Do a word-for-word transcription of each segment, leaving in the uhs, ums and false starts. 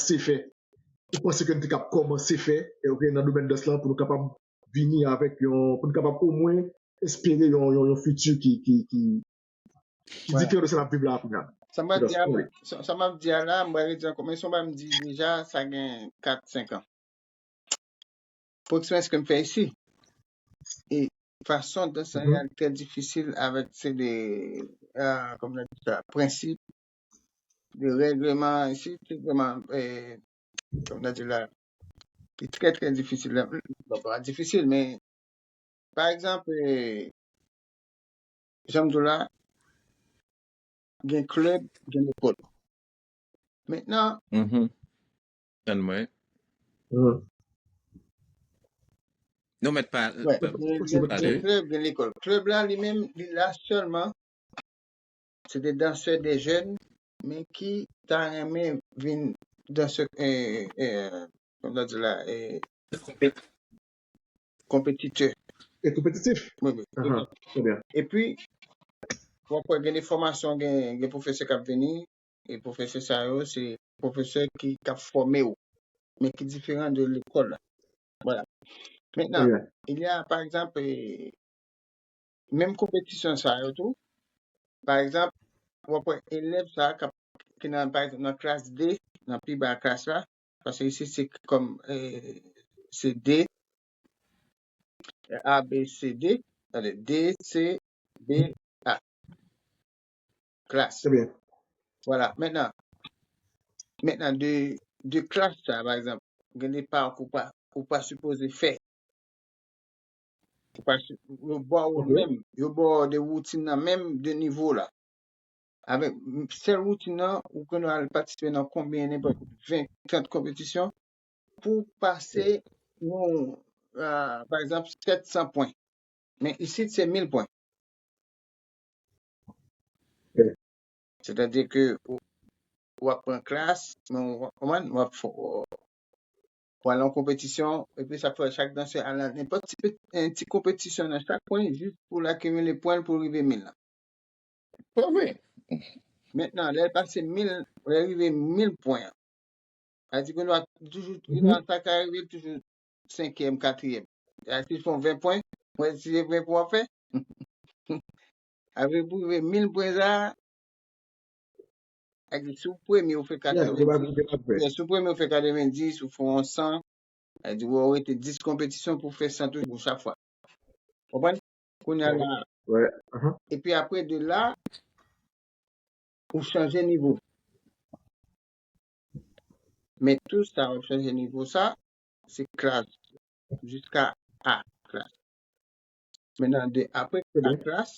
kòmanse fè, ou panse ke n te kab kòmanse fè, e, ok, nan domèn dans lan, pou nou kapab vini avèk yon, pou nou kapab omwen espere yon, yon, yon fiti ki, ki, ki, ki diferan de sa n ap viv la kounye a? Sa m ap di a, sa, sa m ap di a la, m pral redi ankò, men se yon bagay m di deja, sa gen kat, senk an. Pou eksperyans ke m fè isi, e fason dans lan trè difisil avèk se de, ah, kòman n ap di sa, prensip, de règleman isi, se vrèman, eh, kòman n ap di la, li trè, trè difisil. Bon, pa difisil, men, pa egzanp, eh, jan m di w la, gen klèb, gen lekòl. Mentnan, Mhm. Tann mwen. Hmm. Nou mèt pa, wè, pa, gen, gen, pale. Gen klèb, gen lekòl. Klèb la, li menm, li la sèlman, se de dansè, de jèn, men ki ta renmen vin dansè, eh, eh, kòman n ap di la, eh, konpetitè. E konpetitif? Wi, wi. Aha, trè byen. Epi, w ap wè gen de fòmasyon, gen, gen pwofesè k ap vini, e pwofesè sa yo, se pwofesè ki, k ap fòme w, men ki diferan de lekòl la. Vwala. Mentnan, il y a, pa egzanp, eh, menm konpetisyon sa yo tou, pa egzanp, w ap wè elèv sa a k ap, ki nan, pa egzanp, nan klas de, nan pi ba klas la, paske isi se kòm, eh, se de, A, B, C, D, tande, D, C, B, A. Klas. Trè byen. Vwala. Mentnan, mentnan de, de klas sa, pa egzanp, gen de pa ou pa, ou pa sipoze fè. Ou pa si-, yo ba w menm, yo ba w de woutin nan menm de nivo la. Avèk sèl woutin nan, ou konn al patisipe nan konbyen, nenpòt ven, trant konpetisyon pou pase yon, ah, pa egzanp, sèt san pwen. Men isit, se mil pwen. Sètadi ke ou, w ap pran klas, men w, w, w ap fè, w al nan konpetisyon, epi sa fè chak dansè al nan nenpòt ti, ti konpetisyon nan chak pwen, jis pou l akimile pwen pou l rive mil la. Pa vre. Mentnan, lè l pase mil, lè l rive mil pwen an, sa di ke nou a toujou, nou a ta ka rive toujou senkyèm, katriyèm. E si l fè ven pwen, mwen si se ven pwen w ap fè. Apre pou rive mil pwen sa, sa di si w premye ou fè katrevendis, si w premye ou fè katrevendis, ou fè yon san, sa di ou rete dis konpetisyon pou fè san toujou chak fwa. Konprann? Kounye a la. Epi apre de la, ou chanje nivo. Men tou sa w ap chanje nivo sa, se klas, jiska A klas. Mentnan, de, apre A klas,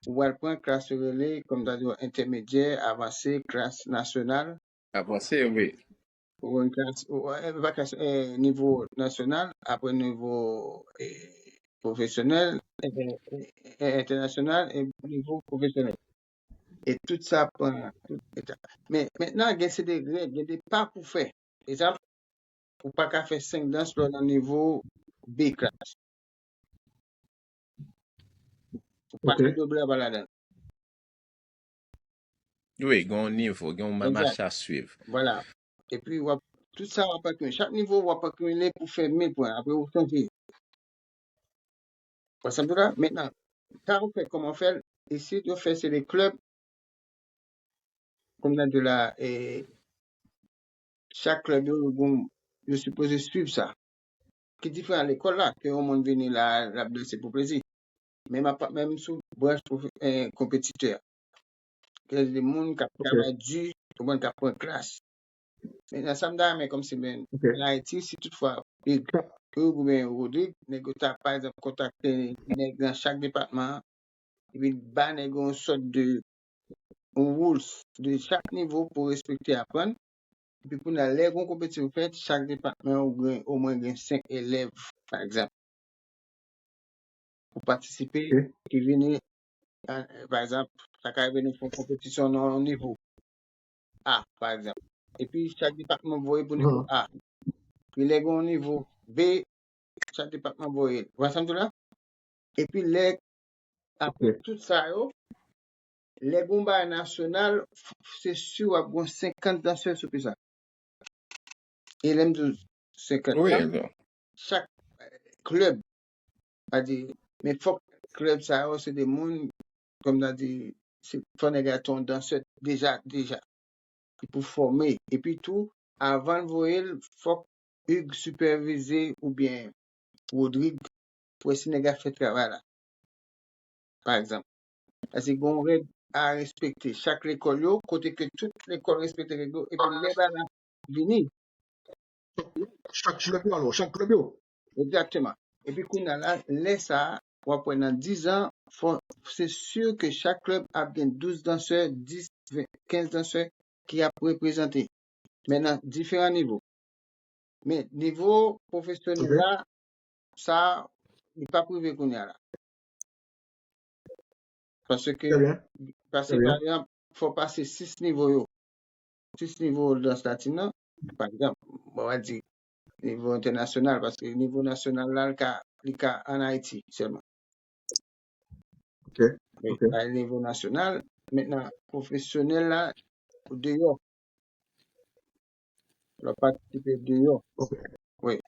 ou al pran klas yo rele, kòm ta di, entèmedyè, avanse, klas nasyonal. Avanse, wi. Ou pran klas, ou, eh, pa klas, eh, nivo nasyonal, apre nivo, eh, pwofesyonèl, eh, eh, eh, entènasyonal, e nivo pwofesyonèl. E tout sa pran tout etap. Men mentnan, gen se de règ, gen de pa pou fè. Egzanp, ou pa ka fè senk dans lè w nan nivo B klas. Ou pa fè doblè pa ladan. Wi, gen yon nivo, gen yon ma-, mache a swiv. Vwala. Epi w ap, tout sa w ap akimile. Chak nivo w ap akimile pou fè mil pwen. Apre ou chanje. Ou konprann sa m di w la? Mentnan, sa ou fè, kòman w fè l? Isit, yo fè se de klèb, kòm nan di w la, e, chak klèb yo, yo gon, yo sipoze swiv sa. Ki diferan lekòl la, ke yon moun vini la, l ap danse pou plezi. Men m ap, menm sou branch pwofe-, eh, konpetitè. Gen de moun k ap travay di, ou konprann, k ap pran klas. Men nan sa m ta renmen kòmsi, men, an Ayiti, si toutfwa Big Hug oubyen Rodrig, nèg yo ta, pa egzanp, kontakte nèg nan chak depatman, epi ba nèg yo yon sòt de, yon rules de chak nivo pou respekte, aprann. Epi kounye a, lè gen yon konpetisyon fèt, chak depatman ou gen, omwen gen senk elèv, pa egzanp, pou patisipe, ki vini, eh, pa egzanp, sa ka rive nou fè yon konpetisyon nan yon nivo A, pa egzanp. Epi chak depatman voye pou nivo A. Epi lè gen yon nivo B, chak depatman voye l. Ou konprann sa m di w la? Epi lè, apre tout sa yo, lè gen yon bagay nasyonal, f-, se si w ap gen senkant dansè sou pis la. E lè m di w senkant tan, chak klèb, sa di, men fòk klèb sa yo, se de moun, kòm nan di, se, fò nèg la te yon dansè deja, deja, ki pou fòme. Epi tou, avan l voye l, fòk Hugues sipèvize oubyen Rodrigue, pou wè si nèg la fè travay la, pa egzanp. Paske gen yon règ a respekte. Chak lekòl yo, kote ke tout lekòl respekte règ yo, epi lè bagay la vini. Chak klèb yo, alò, chak klèb yo. Egzakteman. Epi kounye a la, lè sa a, w ap wè nan diz an, fò, se si ke chak klèb ap gen douz dansè, dis, ven, kenz dansè ki ap reprezante. Men nan diferan nivo. Men nivo pwofesyonèl la, sa, li p ap rive kounye a la. Paske, paske pa egzanp, fò pase sis nivo yo. Sis nivo dans latin nan, pa egzanp, mwen va di nivo entènasyonal, paske nivo nasyonal la, li ka, li ka ann Ayiti sèlman. Ok, ok. A nivo nasyonal, mentnan, pwofesyonèl la, deyò. L ap patisipe deyò. Ok. Wi.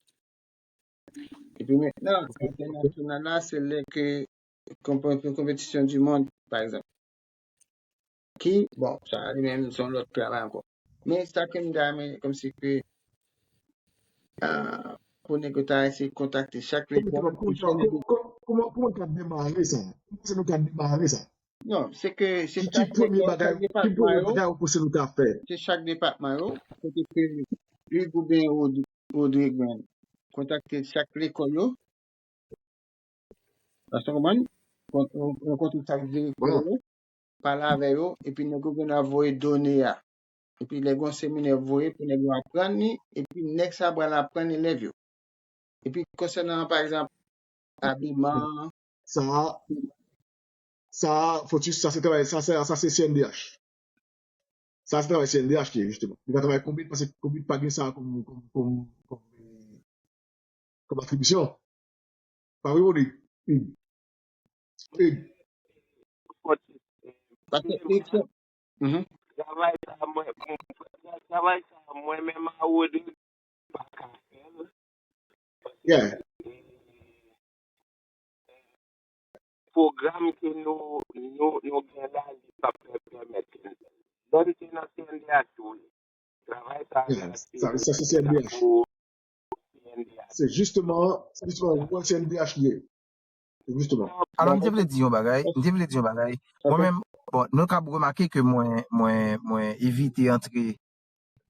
Epi mentnan, entènasyonal la, se lè ke konpe-, konpetisyon di mond, pa egzanp. Ki, bon, sa li menm, se yon lòt travay ankò. Men sa ke m ta renmen, kòmsi ke, ah, pou nèg yo ta eseye kontakte chak lekòl. Kòman, kòman, kòman, kòman, kòman nou ka demare sa? Kòman nou ka demare sa? Non, se ke, se Ki, ki premye bagay, ki premye bagay ou panse nou ka fè? Se chak depatman yo, kote ke Hugues oubyen Rod-, Rodrigue menm, kontakte chak lekòl yo. Èske w konprann? Rankontre chak direktè yo, pale avè yo, epi nèg yo gen dwa voye done a. Epi lè gen yon seminè voye pou nèg yo aprann li, epi nèg sa a pral aprann elèv yo. Epi konsènan, pa egzanp, abiman. Sa, sa, Fotis, sa se travay, sa, sa, sa se C N D H. Sa se travay C N D H ki ye, jisteman. Li ka travay konbit, paske konbit pa gen sa kòm, kòm, kòm, kòm, kòm atribisyon. Pa vre, Rodrigue? Hugues. Hugues. Paske Hugues, mhm. Travay sa, mwen, mwen, travay sa, mwen menm a Rodrigue pa ka fè l. Yeah. Pwogram ke nou, nou, nou gen la, li p ap pèmèt ke nou. Lè m te nan C N D H tou, travay sa, Yeah, sa, sa se C N D H. Se jisteman, se jisteman wòl C N D H li ye. Se jisteman. Alò, m te vle di yon bagay, m te vle di yon bagay. Mwen menm, bon, nou kab remake ke mwen, mwen, mwen evite antre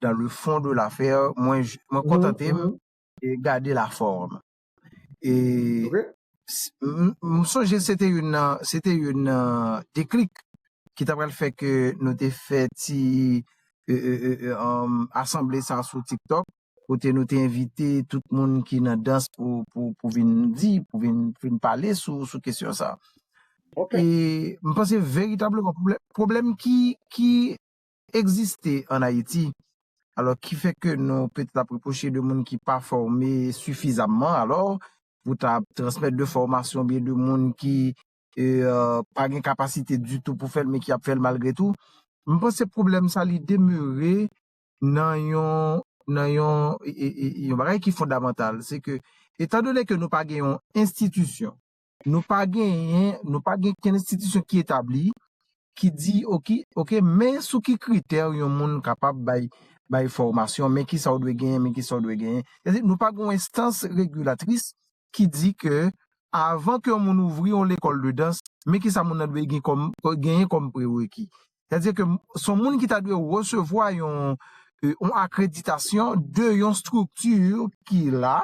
dans le fond de l'affaire, mwen, j-, mwen kontante m e gade la forme. E Ok. s-, m, m sonje se te youn nan, se te youn nan deklik ki ta pral fè ke nou te fè ti, e, e, e, e, um, asanble sa sou TikTok, kote nou te envite tout moun ki nan dans pou, pou, pou vin di, pou vin, vin pale sou, sou kesyon sa. Ok. E m panse veritableman pwoblè-, pwoblèm ki, ki egziste ann Ayiti, alò ki fè ke nou petèt ap repwoche de moun ki pa fòme sifizamman, alò, pou ta transmèt de fòmasyon oubyen de moun ki, e, pa gen kapasite ditou pou fè l, men ki ap fè l malgre tou. M panse pwoblèm sa li demere nan yon, nan yon, e, e, e, yon bagay ki fondamantal, se ke, etandone ke nou pa gen yon enstitisyon, nou pa genyen, nou pa gen kenn enstitisyon ki etabli, ki di, ok, ok, men sou ki kritè yon moun kapab bay, bay fòmasyon, men kisa w dwe genyen, men kisa w dwe genyen. Sètadi, nou pa gen yon enstans regilatris ki di ke avan ke yon moun ouvri yon lekòl de dans, men kisa moun nan dwe gen kòm, genyen kòm prereki. Sètadi ke m-, se yon moun ki ta dwe resevwa yon, e, yon akreditasyon de yon estrikti ki la,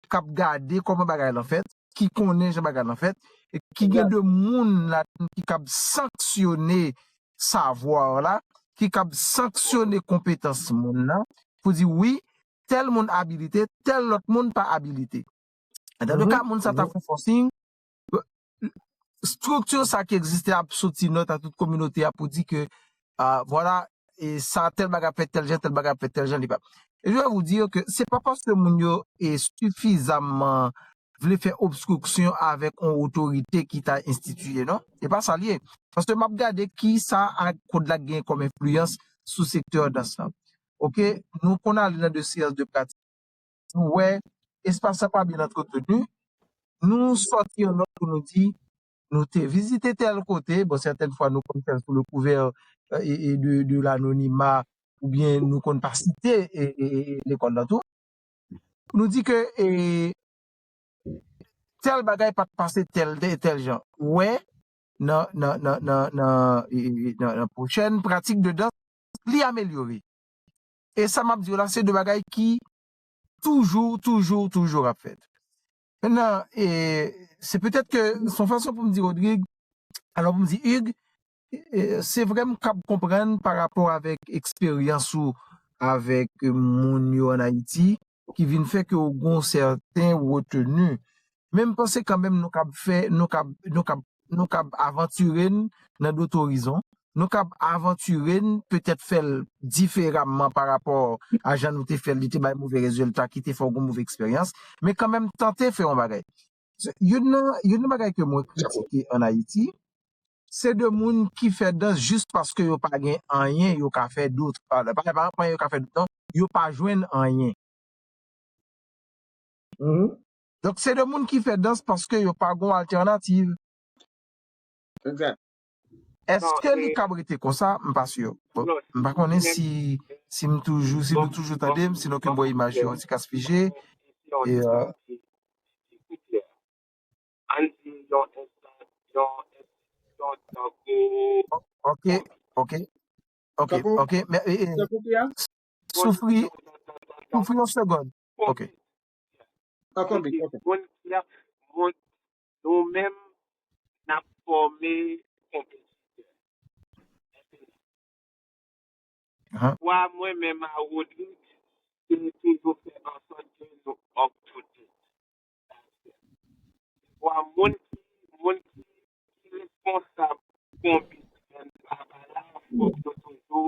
k ap gade kòman bagay lan fèt, ki konnen jan bagay lan fèt, e ki gen de moun ladan ki kab sanksyone savwa la, ki kab sanksyone konpetans moun nan, pou di wi, tèl moun abilite, tèl lòt moun pa abilite. Nan de ka moun sa ta fè fòsing, estrikti sa ki egziste ap soti nòt a tout kominote a pou di ke, ah, vwala, e sa, tèl bagay ap fèt tèl jan, tèl bagay ap fèt tèl jan, li pa. E je vais vous dire que se pa paske moun yo e sifizamman vle fè obstriksyon avèk yon otorite ki ta enstitiye, non. Se pa sa l ye. Paske m ap gade kisa a kòd la gen kòm enfliyans sou sektè dans lan. oke, nou konn ale nan de seyans de pratik, nou wè espas la pa byen antreteni, nou sòti yon nòt pou nou di, nou te vizite tèl kote, bon, sètèn fwa nou konn fè l sou le kouvè, e, e de, de lanonima, oubyen nou konn pa site, e, e, e, e lekòl la tou. Nou di ke, e, tèl bagay pa t pase tèl, tèl, tèl jan. Ou wè, nan, nan, nan, nan, nan, e, e, nan, nan pwochèn pratik de dans, li amelyore. E sa m ap di w la, se de bagay ki toujou, toujou, toujou ap fèt. Mentnan, e, se petèt ke, se yon fason pou m di Rodrig, alò pou m di Hugues, e, se vre m kab konprann pa rapò avèk eksperyans ou avèk moun yo ann Ayiti, ki vin fè ke w gen yon sèten reteni. Men m panse kanmenm nou kab fè, nou kab, nou kab, nou kab avantire n nan dòt orizon. Nou kab avantire n, petèt fè l diferaman pa rapò a jan nou te fè l, li te bay move rezilta, ki te fè w gen move eksperyans. Men kanmenm, tante fè yon bagay. Youn nan, youn nan bagay ke mwen kritike ann Ayiti, se de moun ki fè dans jis paske yo pa gen anyen yo ka fè dout. Pa, pa, pa, pa anyen yo ka fè dout, non. Yo pa jwenn anyen. Mhm. Donk, se de moun ki fè dans paske yo pa gon altènativ. Egzak. Èske li kab rete konsa? M pa si. Bon, m pa konnen si, si m toujou, si nou toujou tande m, sinon ke m wè imaj yo ti kas fije. E, euh, Ann di yon enstans, yon enstans tankou Ok, ok, ok, ok. Men, e, e, tankou ki a? Soufri, soufri yon segond. Ok. An konbi, ok. Moun ki ap, moun, nou menm, n ap fòme konpetitè. Ahan. Pwa mwen menm a Rodrig, se toujou fè ansòt ke nou up to date. Pwa moun ki, moun ki, ki responsab konbit menm papa la, fòk yo toujou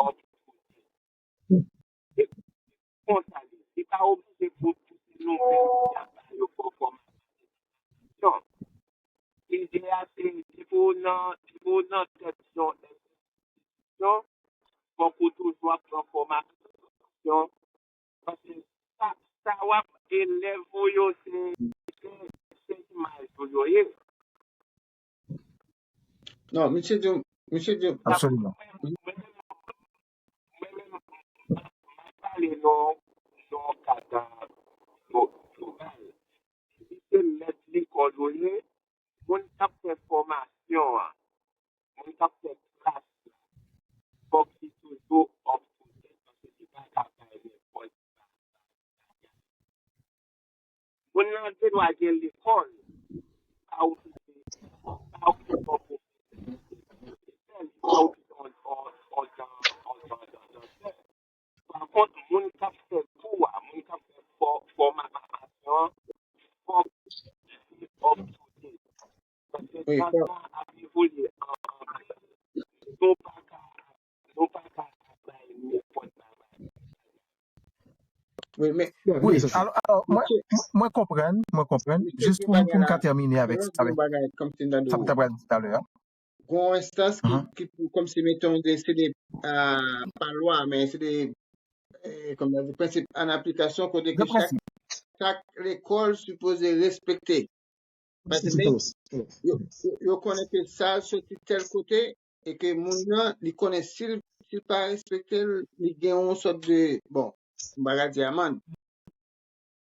up to date. E konsa li, li pa oblije pou, pou se nou menm ki ap ba yo fò fòmasyon. Ide a se, depi w nan, depi w nan tèt yon enstitisyon, fòk ou toujou ap pran fòmasyon. Paske sa, sa w ap, elèv ou yo, se, se, se imaj ou yo ye. Non, misye di, misye di. Absoliman. Mwen menm, mwen menm, m ap pale nan yon kad glo-, global. Depi se mèt lekòl ou ye, moun k ap fè fòmasyon an, moun k ap fè klas la, fòk li toujou up to date, paske li pa ka bay nenpòt bagay. Moun nan gendwa gen lekòl, pa okipe, pa okipe yon pwofesè, pa okipe yon, yon, yon dan-, yon dan-, dan-, dansè. Pa kont, moun k ap fè kou a, moun k ap fè fò-, fòmasyon an, fòk li up to date. Paske wi, tan sa ap evolye an, anpil. Nou pa ka, nou pa ka bay nenpòt bagay. Wi, men, wi, alò, alò, mwen, mwen konprann, mwen konprann. Jis pou, pou m ka tèmine avèk, avèk sa m ta pral di talè a. Gon enstans ki, ki pou, kòmsi, mettons, de, se de, ah, pa lwa, men se de, eh, kòman di, prensip an aplikasyon, kote ke chak, chak lekòl sipoze respekte. Paske men, yo, yo, yo konnen ke sa soti tèl kote, e ke moun nan, li konnen si l, si l pa respekte l, li gen yon sòt de, bon, m pa ka di amann.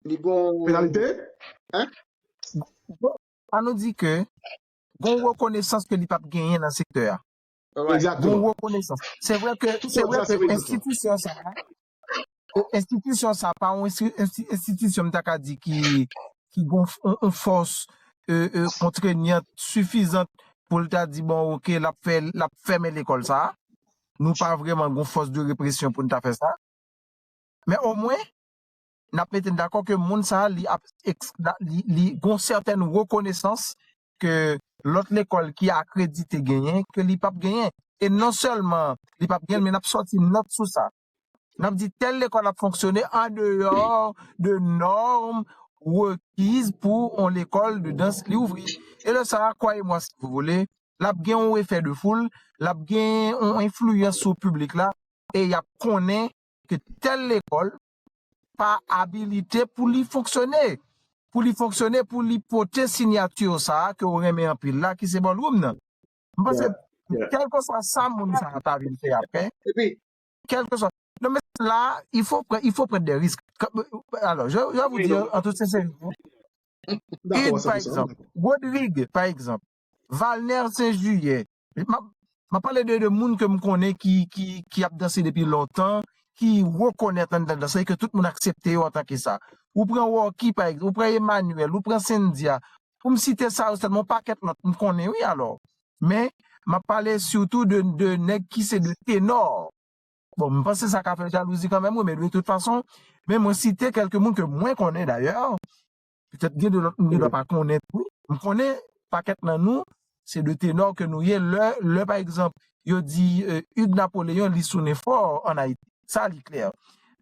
Li gon penalite? Hein? Bon, ann nou di ke gon rekonesans ke li p ap genyen nan sektè a. Wi. Egzakteman. Gon rekonesans. Se vre ke, se vre ke enstitisyon sa a, enstitisyon sa a pa yon ensti-, ensti-, enstitisyon, m ta ka di, ki, ki gon f-, yon, yon fòs, e, e, kontreynan sifizan pou l ta di, bon, oke, l ap fè, l ap fèmen lekòl sa a. Nou pa vrèman gon fòs de represyon pou n ta fè sa. Men omwen, n ap mete n dakò ke moun sa a, li ap eks-, la, li, li gon sètèn rekonesans ke lòt lekòl ki akredite genyen, ke li p ap genyen. E non sèlman li p ap genyen, men n ap sòti nòt sou sa. N ap di tèl lekòl ap fonksyone andeyò de nòm rekiz pou yon lekòl de dans li ouvri. E lè sa a, croyez-moi si vous voulez, l ap gen yon efè de foul, l ap gen yon enfliyans sou piblik la, e y ap konnen ke tèl lekòl pa abilite pou li fonksyone. Pou li fonksyone, pou li pote siyati sa a ke w renmen anpil la, ki se ballroom nan. M panse, kèlkeswa sa moun sa a ta vin fè apre, kèlkeswa. Non, men la, il faut, il faut prendre des risques. Alò, je, je vais vous dire en toute sincérité, Ig, pa egzanp, Rodrig, pa egzanp, Valner Saint-Juillet. M ap, m ap pale de, de moun ke m konnen ki, ki, ki ap danse depi lontan, ki rekonèt anndan dans la, e ke tout moun aksepte yo antanke sa. Ou pran Rocky, pa egzanp, ou pran Emmanuel, ou pran Cyndia. Pou m site sa yo sèlman, yon pakèt lòt m konnen, wi, alò. Men, m ap pale sitou de, de nèg ki se de tenò. Bon, m panse sa ka fè jalouzi kanmenm, wi, men de tout fason, men mwen site kèlke moun ke mwen konnen dayè, petèt gen de lòt moun ki dwa pa konnen tou. M konnen pakèt nan nou, se de tenò ke nou ye. Lè, lè pa egzanp, yo di euh, Hugues Napoléon, li sou nenfò an Ayiti. Sa, li klè.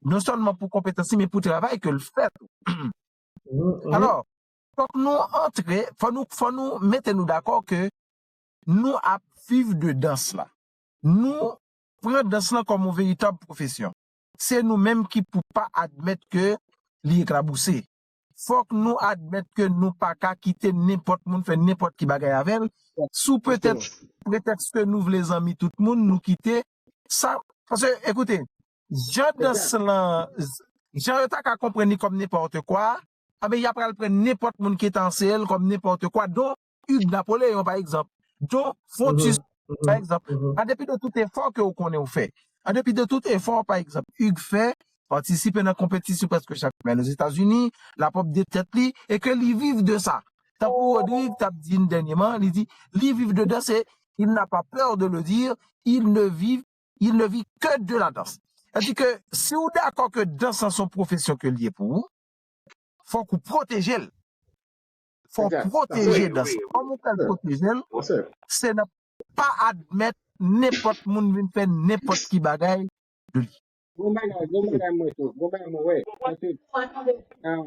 Non sèlman pou konpetans li, men pou travay ke l fè tou. Alò, fòk nou antre, fò nou, fò nou mete nou dakò ke nou ap viv de dans la. Nou pran dans lan kòm yon veritab pwofesyon. Se nou menm ki pou pa admèt ke li eklabouse. Fòk nou admèt ke nou pa ka kite nenpòt moun fè nenpòt ki bagay avè l, sou petèt pretèks ke nou vle zanmi tout moun, nou kite sa. Paske, ekoute, jan dans lan, jan yo ta ka konprann li kòm nenpòt kwa, anben, y a pral pran nenpòt moun ki ta anseye l kòm nenpòt kwa, don Hugues Napoléon, pa egzanp, don Fontus, pa egzanp, an depi de tout efò ke ou konnen ou fè, an depi de tout efò, pa egzanp, Hugues fè, patisipe nan konpetisyon prèske chak semèn Ozetazini, l ap update tèt li, e ke li viv de sa. Tankou Rodrig t ap di n dènyèman, li di, li viv de dans, e il n'a pas peur de le dire, il ne vit, il ne vit que de la danse. Sètadi ke si w dakò ke dans lan se yon pwofesyon ke l ye pou ou, fòk ou pwoteje l. Fò w pwoteje dans lan. Kòman w pral pwoteje l? Se nan pa admèt nenpòt moun vin fè nenpòt ki bagay de li. Gon bagay, gon bagay mwen tou. Gon bagay mwen wè. Paske, ah,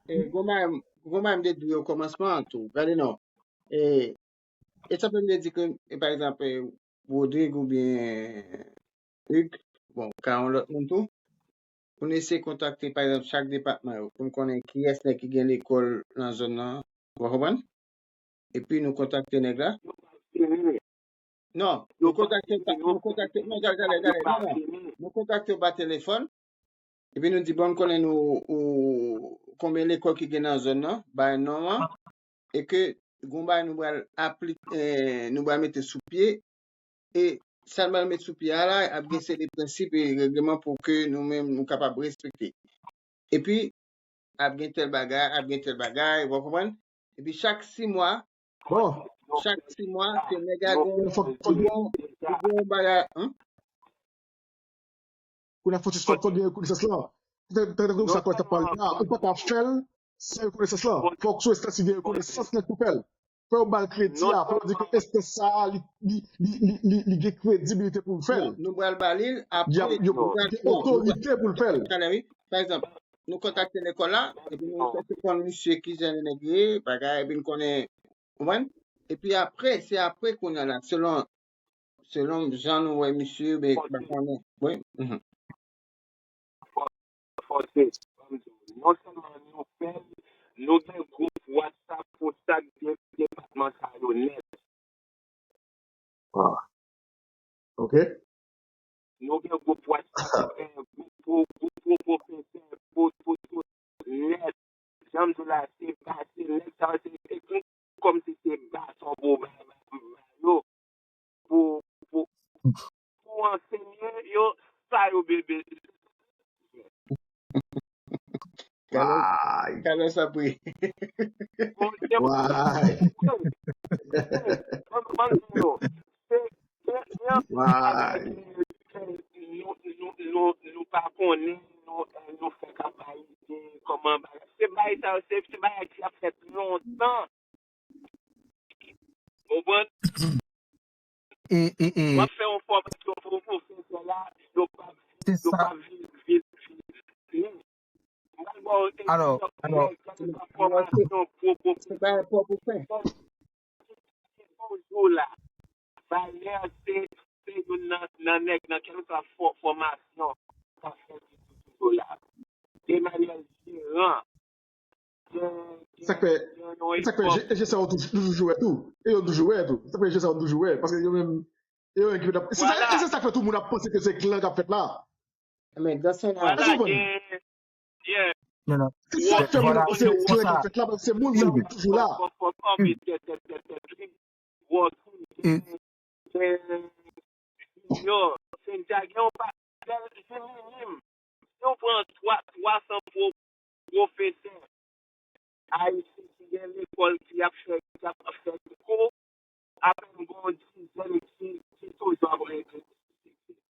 eh, gon bagay, gon bagay m te di w okòmansman an tou. Gade non. E, e sa fè m te di ke, e, pa egzanp, e, Rodrig oubyen Hugues, bon, ka yon lòt moun tou, pou n eseye kontakte, pa egzanp, chak depatman yo, pou n konnen kiyès nèg ki gen lekòl nan zòn nan, w konprann? Epi nou kontakte nèg la. Non, nou kontakte, nou kontakte, non, gade, gade, gade, non, non. Nou kontakte yo pa telefòn. Epi nou di, bon, n konnen nou, ou, konbyen lekòl ki gen nan zòn nan, bay non an, e ke gon bagay nou pral apli-, eh, nou pral mete sou pye, e sa n pral met sou pye a la, ap gen seri de prensip e règleman pou ke nou menm nou kapab respekte. Epi, ap gen tèl bagay, ap gen tèl bagay, w konprann? Epi chak sis mwa, bon, chak sis mwa, se nèg la gon, gon, gon bagay, hein? Kounye a fò ti fòk, fòk gen rekonesans lan. Tankou sa kòlèg t ap pale la, ou pa ka fè l san rekonesans lan. Fòk sou enstans li gen rekonesans nèg pou fè l. Fò yo ba l kredi a, fò yo di ke enstans sa a, li, li, li, li, li, li gen kredibilite pou l fè l. Nou pral ba li l, apre, nou pral gen otorite pou l fè l. Talè, wi. Pa egzanp, nou kontakte lekòl la, epi nou chèche konn misye ki jan de nèg li ye, bagay, epi n konnen, konprann? Epi apre, se apre kounye a la, selon, selon jan nou wè misye, ben, pa konnen. Wi. Mhm. Fò, fò se, non sèlman nou fè l, nou gen gwoup WhatsApp pou chak de-, depatman sa yo nèt. Ah. Ok. Nou gen gwoup WhatsApp, eh, gwoup pou, gwoup pou pwofesè, pou, pou tout nèt. Jan m di w la, se ba, se nèg sa yo, se, se kòmsi se baton pou ba, ba, ba yo. Pou, pou, pou ansenye yo sa yo bebe. Carlos, Carlos Sapri. Why? Why? Why? Nou, nou, nou, nou, nou pa konnen, nou, nou fèk ap bay ide, kòman bagay. Se bagay sa yo, se, se bagay ki ap fèt lontan. Konprann? E, e, e. W ap fè yon fòmasyon pou yon pwofesè la, yo pa, yo pa vin, vin, vin. Mwen ba w egzanp, alò, fòmasyon pou, pou, se pa yon pwòp ou fè. Yon jou la, Valè se, se youn nan, nan nèg nan kèlkeswa fò-, fòmasyon. Sa Emmanuel Jeran. Sa k fè, sa k fè G S A yo toujou wè tou. E yo toujou wè tou. Sa k fè G S A yo toujou wè. Paske yo menm, e yo menm ki pèt ap. E se sa k fè tout moun ap panse ke se klan k ap fèt la. Men dans sa la. Voilà, gen, yeah. Non, non. Se sa k fè moun ap panse se klan k ap fèt la, paske se moun sa yo toujou la. Yo, Cynthia gen yon bagay, li minim. Si w pran twa, twa san pwo-, pwofesè ayisyen ki gen lekòl ki ap fè, ki ap fè kou, apèn gen yon dizèn ki, ki toujou ap rete.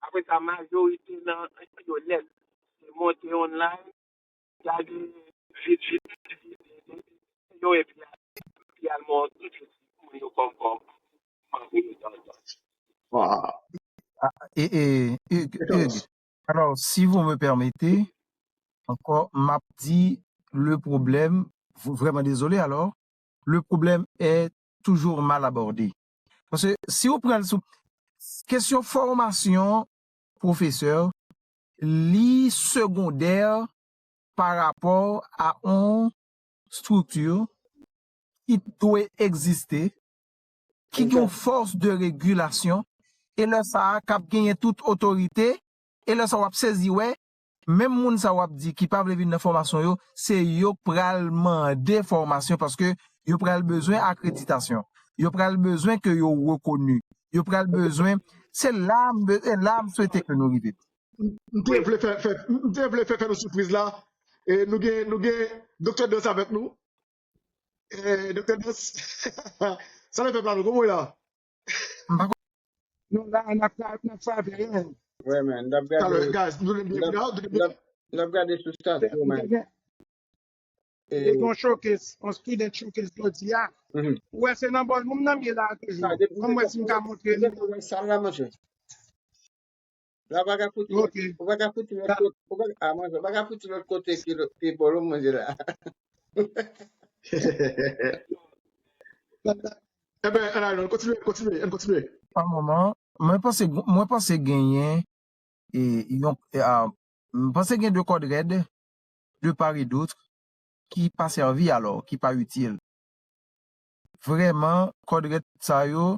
Apre sa, majorite nan yo nèt, se monte online, gade vit, vit, vit, vit, yo epi, epi al mwen yon ti moun yo kòm, kòm, kòm, Ah, e, e, Hugues, Hugues, alors, si vous me permettez, encore, m ap di le problème, v-, vraiment désolé alors, le problème est toujours mal abordé. Paske si ou pran l sou kesyon fòmasyon pwofesè, li segondè pa rapò a yon estrikti ki dwe egziste, ki gen yon fòs de regilasyon, e lè sa a k ap genyen tout otorite, e lè sa a w ap sezi wè, menm moun sa a w ap di ki pa vle vin nan fòmasyon yo, se yo k pral mande fòmasyon paske yo pral bezwen akreditasyon. Yo pral bezwen ke yo rekoni. Yo pral bezwen, se la m be-, e la m swete ke nou rive. M te vle fè, fè, m te vle fè, fè nou sipriz la. E nou gen, nou gen Doktè Dans avèk nou. E, Doktè Dans, sa nou fè plan nou, kòman w ye la? M pa Nou la, n ap tra-, n ap travay. Wè, men, n ap gade, Talè, guys, nou vle byen la, nou vle n ap gade sou statyo, men. Te gen yon showcase, yon student showcase jodi a. Ou wè se nan bòl moun nan m ye la toujou. Ban m wè si m ka montre li. Depi w wè sal la, monchè. La, ou pa ka fouti, ou pa ka fouti lòt kote, ou pa, ah, monchè, ou pa ka fouti lòt kote ki lòt, ki bòl ou manje la. Eben, ann ale, ann kontinye, kontinye, ann kontinye. Pa moman, mwen panse, mwen panse genyen, e, yon, e, a, mwen panse gen de kòd rèd, de part et d'autre, ki pa sèvi alò, ki pa itil. Vrèman, kòd rèd sa yo,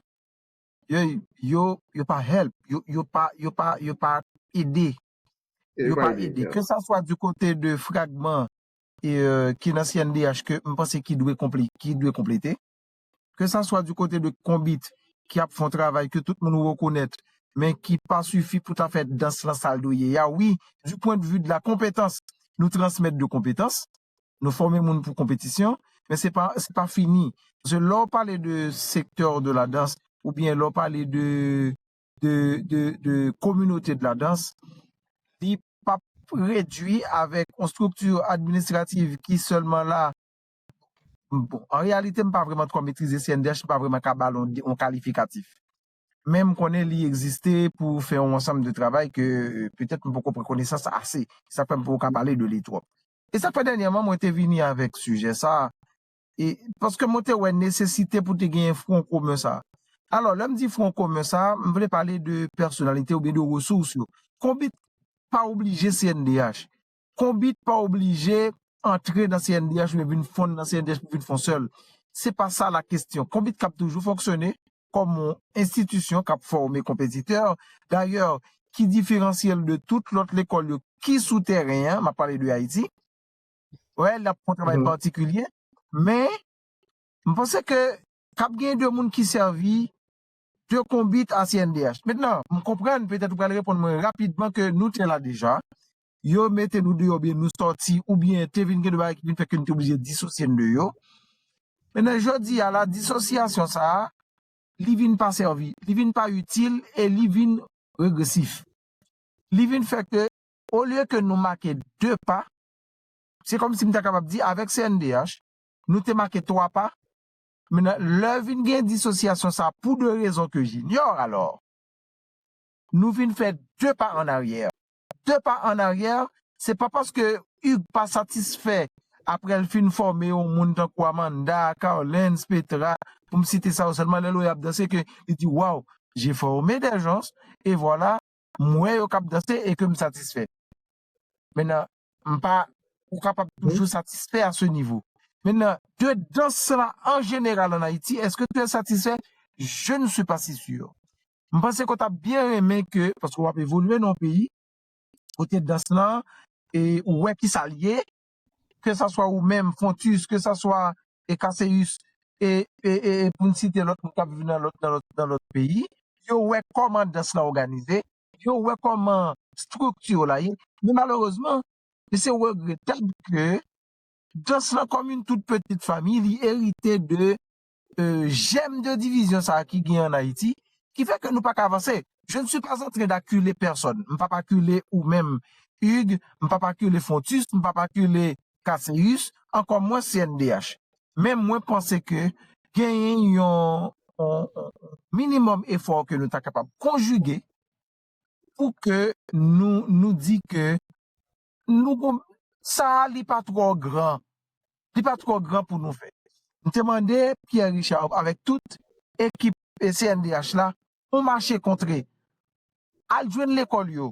yo, yo, yo pa help, yo, yo pa, yo pa, yo pa ede. Yo pa ede. Ke sa swa du kote de fragman e, euh, ki nan C N D H ke m panse ki dwe konple-, ki dwe konplete. Ke sa swa du kote de Konbit ki ap fè yon travay ke tout moun rekonèt, men ki pa sifi pou ta fè dans lan sa l dwe ye a. Wi, du point de vue de la compétence, nou transmèt de konpetans, nou fòme moun pou konpetisyon, men se pa, se pa fini. Paske lè w pale de secteur de la danse, oubyen lè w pale de, de, de, de communauté de la danse, li p ap redui avèk yon estrikti administrativ ki sèlman la. Bon, an reyalite, m pa vrèman twò metrize C N D H, m pa vrèman ka ba l yon, yon kalifikatif. Men m konnen li egziste pou fè yon ansanm de travay ke, euh, petèt m poko pran konesans ase. Sa fè m poko ka pale de li twòp. E sa fè dènyèman mwen te vini avèk sijè sa, e paske mwen te wè nesesite pou te genyen fwon komen sa. Alò, lè m di fwon komen sa, m vle pale de pèsonalite oubyen de resous yo. Konbit pa oblije C N D H. Konbit pa oblije antre nan C N D H oubyen vin fonn nan C N D H pou vin fon sèl. Se pa sa la kesyon. Konbit k ap toujou fonksyone kòm yon enstitisyon k ap fòme konpetitè. Dayè, ki diferansye l de tout lòt lekòl yo ki sou tèren an, m ap pale de Ayiti. Wè, l ap fè yon travay patikilye, men m panse ke k ap gen de moun ki sèvi de Konbit a C N D H. Mentnan, m konprann, petèt ou pral reponn mwen rapidman ke nou te la deja. Yo mete nou deyò oubyen nou sòti, oubyen te vin gen de bagay ki vin fè ke nou te oblije disosye n de yo. Mentnan, jodi a la, disosyasyon sa a, li vin pa sèvi, li vin pa itil e li vin regresif. Li vin fè ke, olye ke nou make de pa, se kòmsi m ta kapab di, avèk C N D H, nou te make twa pa. Mentnan, lè vin gen disosyasyon sa pou de rezon ke j'ignore, alò, nou vin fè de pa an aryè. De pa an aryè, se pa paske Hugues pa satisfè apre l fin fòme yon moun tankou Amanda, Carlens, Petra, pou m site sa yo sèlman, lè l wè y ap danse ke li di, waw, j'ai formé des gens, et voilà, m wè yo k ap danse e ke m satisfè. Mentnan, m pa, ou kapab toujou satisfè a se nivo. Mentnan, de dans la an jeneral an Ayiti, èske tu es satisfè? Je ne suis pas si sûr. M panse ke w t ap byen renmen ke, paske w ap evolye nan yon peyi, kote dans lan, e ou wè ki sa l ye, ke sa swa ou menm, Fontus, ke sa swa e Casséus, e, e, e, e pou n site lòt moun k ap viv nan lòt, nan lòt, nan lòt peyi, yo wè kòman dans lan òganize, yo wè kòman estrikti la ye. Men malerezman, e se regretab ke dans lan, comme une toute petite famille, li erite de euh, jèm de divizyon sa a ki gen an Ayiti, ki fè ke nou pa ka avanse. Je ne suis pas en train d'acculer personne. M p ap akile ou menm, Hugues, m p ap akile Fontus, m p ap akile Casséus, encore moins C N D H. Men mwen panse ke genyen yon, yon, yon minimòm efò ke nou ta kapab konjige pou ke nou, nou di ke nou gon, sa a li pa twò gran. Li pa twò gran pou nou fè. M te mande Pierre Richard avèk tout ekip C N D H la, yon mache kontre. Al jwenn lekòl yo.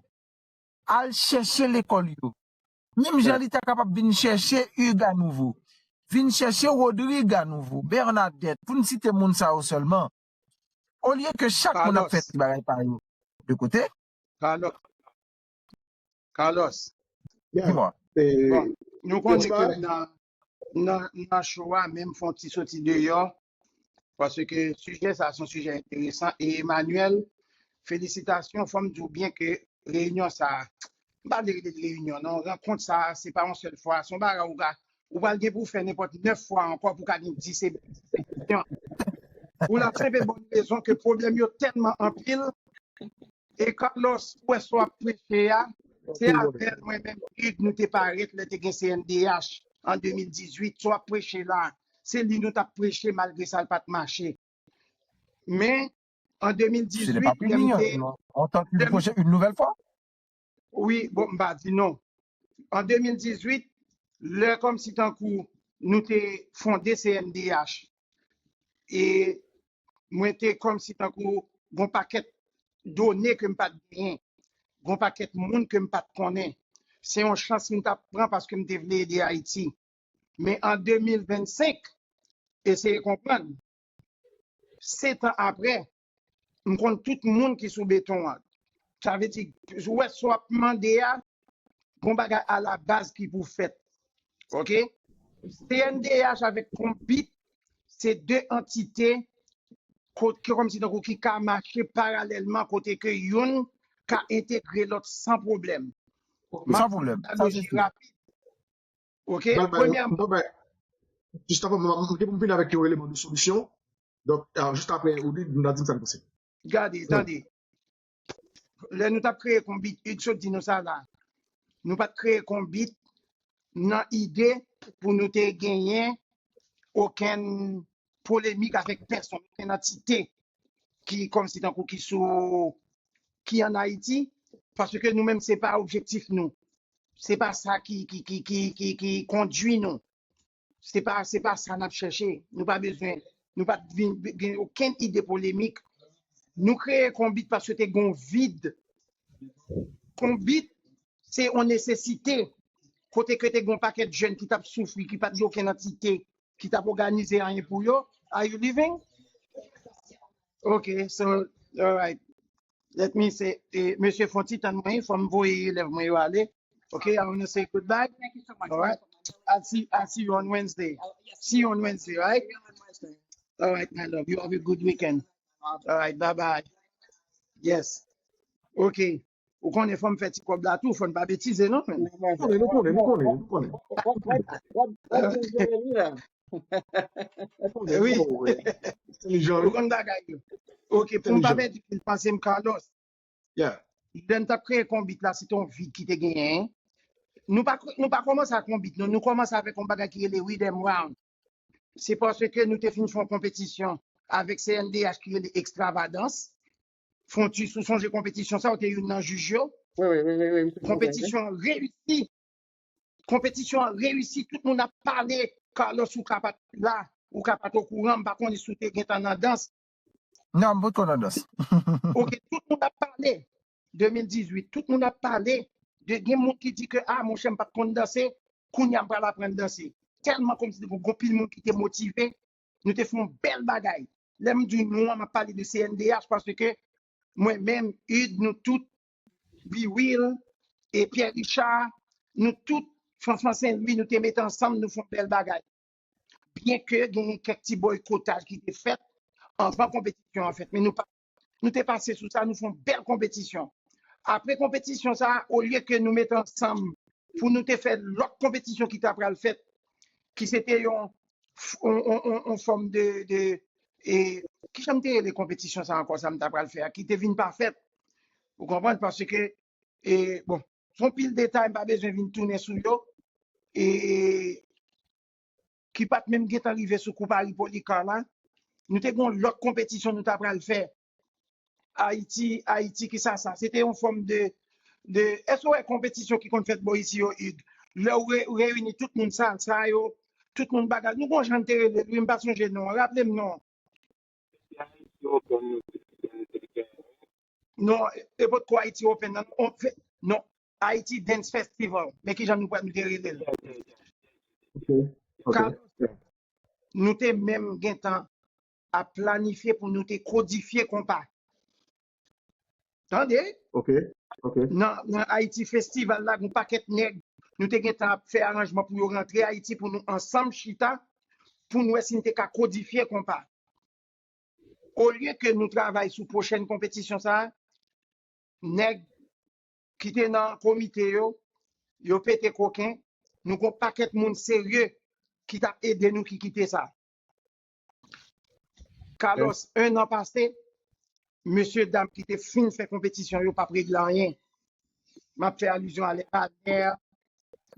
Al chèche lekòl yo. Menm jan li ta kapab vin chèche Hugues a nouvo. Vin chèche Rodrigue a nouvo, Bernadette, pou n site moun sa yo sèlman. Olye ke chak moun ap fè ti bagay pa yo de kote. Carlos. Carlos. Di mwa. Bon, nou konnen ke nan, nan, nan show a, menm fè yon ti soti deyò, paske sijè sa se yon sijè enteresan. E Emmanuel, felisitasyon, fò m di w byen ke reyinyon sa, m pa vle rele l reyinyon, non, rankont sa, se pa yon sèl fwa, se yon bagay ou ka, ou pral gen pou w fè nenpòt nèf fwa ankò pou w ka gen dis e benediksyon. Pou la senp e bòn rezon ke pwoblèm yo tèlman anpil, e Carlos, ou wè sa w ap preche a, se avè l mwen menm Hugues nou te parèt lè te gen C N D H an de mil dizuit, sa w ap preche la, se li nou t ap preche malgre sa l pa t mache. Men, an de mil dizuit, lè m te. Une nouvelle fois? Wi, bon, m pa di non. An de mil dizuit, lè kòmsi tankou nou te fonde C N D H, e mwen te kòmsi tankou gon pakèt done ke m pa t genyen, gon pakèt moun ke m pa t konnen. Se yon chans m t ap pran paske m te vle ede Ayiti. Men an de mil vennsenk, eseye konprann, sèt an apre, m konn tout moun ki sou beton an. Sa vle di, ou wè sa w ap mande a, gon bagay alabaz ki pou fèt. Oke? C N D H avèk Konbit, se de antite kot, ki kòmsi tankou ki ka mache paralèlman kote ke youn ka entegre lòt san pwoblèm. San pwoblèm. Sa se sou. Oke? Premyèman. Jis avan, m gen pou m vin avèk yon eleman de solisyon. Donk, jis apre, ou di, m ta di m sa m panse. Gade, tande. Lè nou t ap kreye Konbit, Hugues sot di nou sa la. Nou pa t kreye Konbit nan ide pou nou te genyen okenn polemik avèk pèsonn, okenn antite ki kòmsi tankou ki sou, ki ann Ayiti, paske nou menm se pa objektif nou. Se pa sa ki, ki, ki, ki, ki, ki kondui nou. Se pa, se pa sa n ap chèche. Nou pa bezwen, nou pa t vin gen okenn ide polemik. Nou kreye Konbit paske te gen yon vid. Konbit, se yon nesesite. Kote ke te gen yon pakèt jèn ki t ap soufri, ki pa t gen okenn antite, ki t ap òganize anyen pou yo. Are you leaving? Ok, so, alright. Let me say, eh, mesye, fon ti tann mwen, fò m voye elèv mwen yo ale. Ok, I wanna say goodbye. Alright. I'll see, I'll see you on Wednesday. See you on Wednesday, right? Alright, my love. You have a good weekend. Alright, bye bye. Yes. Ok. Ou konnen fò m fè ti kòb la tou, fò n pa betize non, men. Nou konnen, nou konnen, nou konnen, nou konnen. Wi. Ou konn bagay yo. Ok, pou m pa pèdi pil, panse m Carlos. Lè n t ap kreye Konbit la, se te yon vid ki te genyen. Nou pa, nou pa kòmanse ak Konbit, non. Nou kòmanse avèk yon bagay ki rele Riddim Round. Se paske nou te fin fè yon konpetisyon avèk C N D H ki rele Extravagance. Fontus, ou sonje konpetisyon sa, ou te youn nan jij yo? Wi, wi, wi, wi, wi. Konpetisyon an reyisi. Konpetisyon an reyisi, tout moun ap pale. Carlos, ou ka pa t la, ou ka pa t okouran, m pa konnen si w te gentan nan dans. Non, m potko nan dans. Ok, tout moun ap pale. De mil dizuit, tout moun ap pale de gen moun ki di ke, ah, monchè, m pa t konn danse. Kounye a m pral aprann danse. Tèlman kòmsi te gon pil moun ki te motive, nou te fè yon bèl bagay. Lè m di nou an, m ap pale de C N D H paske mwen menm, Id, nou tout, Biwil, e Pierre Richard, nou tout, Franfran Senlwi, nou te mete ansanm, nou fè yon bèl bagay. Byenke genyen kèk ti bòykotaj ki te fèt anvan konpetisyon an fèt, men nou pa, nou te pase sou sa, nou fè yon bèl konpetisyon. Apre konpetisyon sa, olye ke nou mete ansanm pou nou te fè lòt konpetisyon ki ta pral fèt, ki se te yon, yon, yon, yon, yon fòm de, de, e, kijan m te rele konpetisyon sa ankò, sa m ta pral fè a, ki te vin pa fèt. Ou konprann? Paske, e, bon, se yon pil detay, m pa bezwen vin tounen sou yo. E, ki pa t menm gentan rive sou kou Paris Polycar la. Nou te gen yon lòt konpetisyon nou ta pral fè. Ayiti, Ayiti, ki sa, sa? Se te yon fòm de, de, èske w wè konpetisyon ki konn fèt bò isi yo, Id? Lè w re-, reyini tout moun sal sa yo, tout moun bagay. Nou gon jan n te rele l, wi, m pa sonje non an. Raple m non an. Non, e potko Haiti Open nan, on fe-, non, Haiti Dance Festival. Men kijan nou pral, nou te rele l. Ok, ok. Carlos, nou te menm gentan ap planifye pou nou te kodifye konpa. Tande? Ok, ok. Nan, nan Haiti Festival la, gon pakèt nèg, nou te gentan ap fè aranjman pou yo rantre Ayiti, pou nou ansanm chita, pou n wè si n te ka kodifye konpa. Olye ke nou travay sou pwochèn konpetisyon sa a, nèg ki te nan komite yo, yo pete koken, nou gon pakèt moun serye ki t ap ede nou ki kite sa. Carlos, en an pase, mesye dam ki te fin fè konpetisyon yo p ap regle anyen. M ap fè alizyon a lè, a lè.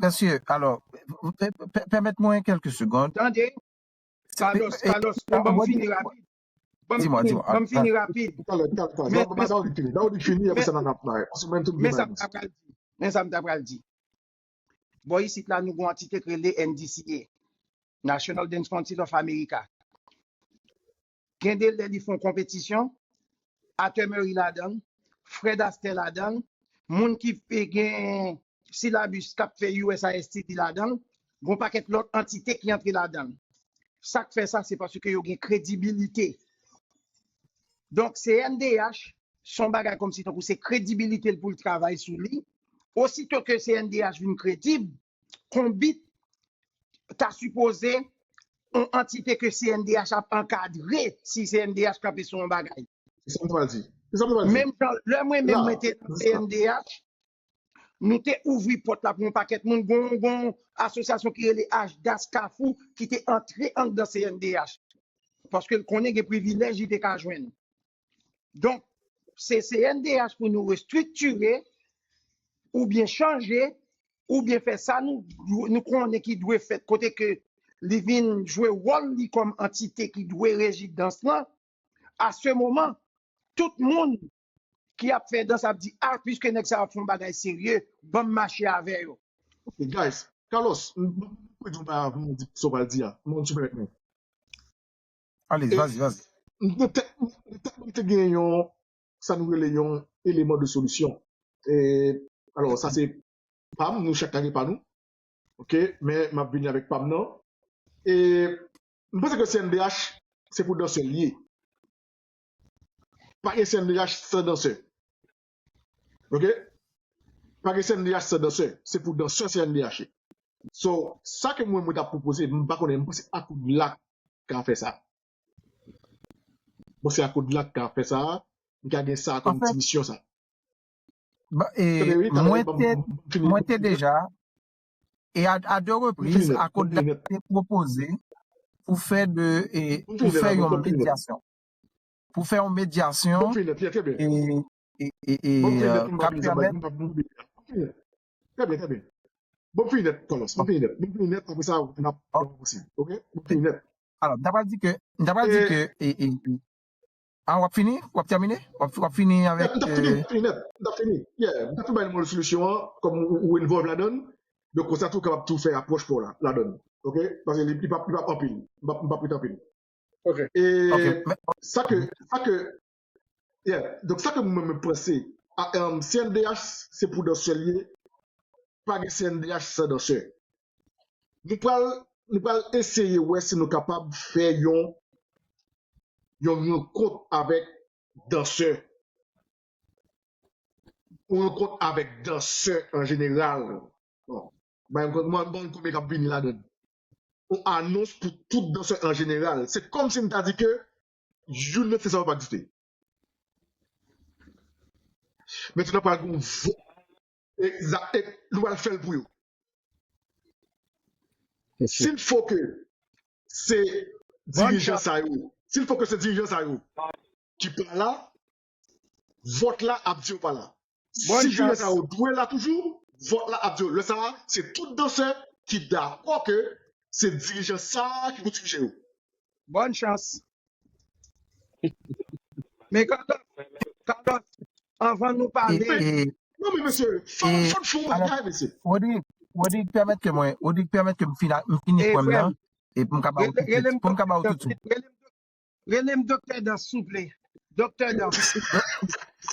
Mesye, alò, pèmèt mwen kèlke segonn. Tande, Carlos, Carlos, ban m fini rapid. Ban m fini rapid. Men sa m ta pral di. Men sa m ta pral di. Bò isit la, nou gon antite k rele N D C A, National Dance Council of America. Gen de lè li fè yon konpetisyon, Arthur Murray ladan l, Fred Astaire ladan l, moun ki gen silabis k ap fè U S I S T D ladan l, gon pakèt lòt antite ki antre ladan l. Sa k fè sa, se paske yo gen kredibilite. Donk, C N D H, se yon bagay kòmsi tankou se kredibilite l pou l travay sou li. Osito ke C N D H vin kredib, Konbit ta sipoze yon antite ke C N D H ap ankadre si C N D H kanpe sou yon bagay. Se sa m pral di. Se sa m pral di. Menm jan, lè mwen menm mwen te nan C N D H, nou te ouvri pòt la pou yon pakèt moun. Gon, gon asosyasyon ki rele H D A S Kafou ki te antre anndan C N D H. Paske l konnen gen privilèj li te ka jwenn. Donk, se C N D H pou nou restriktire, oubyen chanje, oubyen fè sa nou, nou konnen ki dwe fèt, kote ke li vin jwe wòl li kòm antite ki dwe reji dans lan, a se moman, tout moun ki ap fè dans ap di, a, piske nèg sa yo ap fè yon bagay serye, ban m mache avè yo. Ok, guys, Carlos, m pou di yon bagay avan m di sa w pral di a. Mwen, si w pèmèt mwen. Alezi, vazi, vazi. M te, m te, m te gen yon, sa nou rele yon eleman de solisyon. E, alò, sa se pa m, nou chak ka gen pa nou. Ok, men m ap vini avèk pa m nan. E, m panse ke C N D H, se pou dansè l ye. Pa gen C N D H san dansè. Ok? Pa gen C N D H san dansè. Se pou dansè C N D H ye. So, sa ke mwen, mwen t ap pwopoze, m pa konnen, m panse Akoudlak ka fè sa. M panse Akoudlak ka fè sa, m ka gen sa kòm ti misyon sa. Mwen te, mwen te deja, e a, a de repriz, Akoudlak te pwopoze pou fè de, e, pou fè yon medyasyon. Pou fè yon medyasyon, e, e, e, e, k ap pèmèt. Trè byen, trè byen. Bon, fini nèt, Carlos. Bon, fini nèt. Bon, fini nèt. Apre sa, n ap avanse. Ok? Bon, fini nèt. Alò, m ta pral di ke, m ta pral di ke, e, e, e, a, w ap fini? W ap tèmine? W ap, w ap fini avèk. M t ap fini, m t ap fini nèt. M t ap fini. Yeah, m t ap fini bay nou solisyon an, kòm ou, ou involve ladan l. Donk, konsa tou, w kapab tou fè apwòch pa w la, ladan l. Ok? Paske li, li p ap, li p ap anpil. M p ap, m p ap ret anpil. E sa ke, sa ke, yeah. Donk, sa ke mwen, mwen panse, a, um, C N D H, se pou dansè l ye, pa gen C N D H san dansè. Nou pral, nou pral eseye wè si nou kapab fè yon, yon rankont avèk dansè. Yon rankont avèk dansè an jeneral. Bon, mwen, mwen, mwen konbyen k ap vini ladan. Yon anons pou tout dansè an jeneral. Se kòmsi m ta di ke youn nan se sa yo pa egziste. Mentnan pral gen yon vo-, e, za-, e, nou pral fè l pou yo. S'il faut que se dirijan sa yo, s'il faut que se dirijan sa yo ki pa la, vòt la ap di yo pa la. Si dirijan sa yo dwe la toujou, vòt la ap di yo. Lè sa a, se tout dansè ki dakò ke se dirijan sa a ki pou dirije yo. Bòn chans. Men Carlos, Carlos, anvan nou pale. Non, men mesye, fò n fè yon bagay, mesye. Rodrigue, Rodrigue, pèmèt ke mwen, Rodrigue, pèmèt ke m fini, m fini pwen m nan, epi m ka ba ou tout suit. Pou m ka ba ou tout suit. Rele m Doktè Dans, souple. Doktè Dans.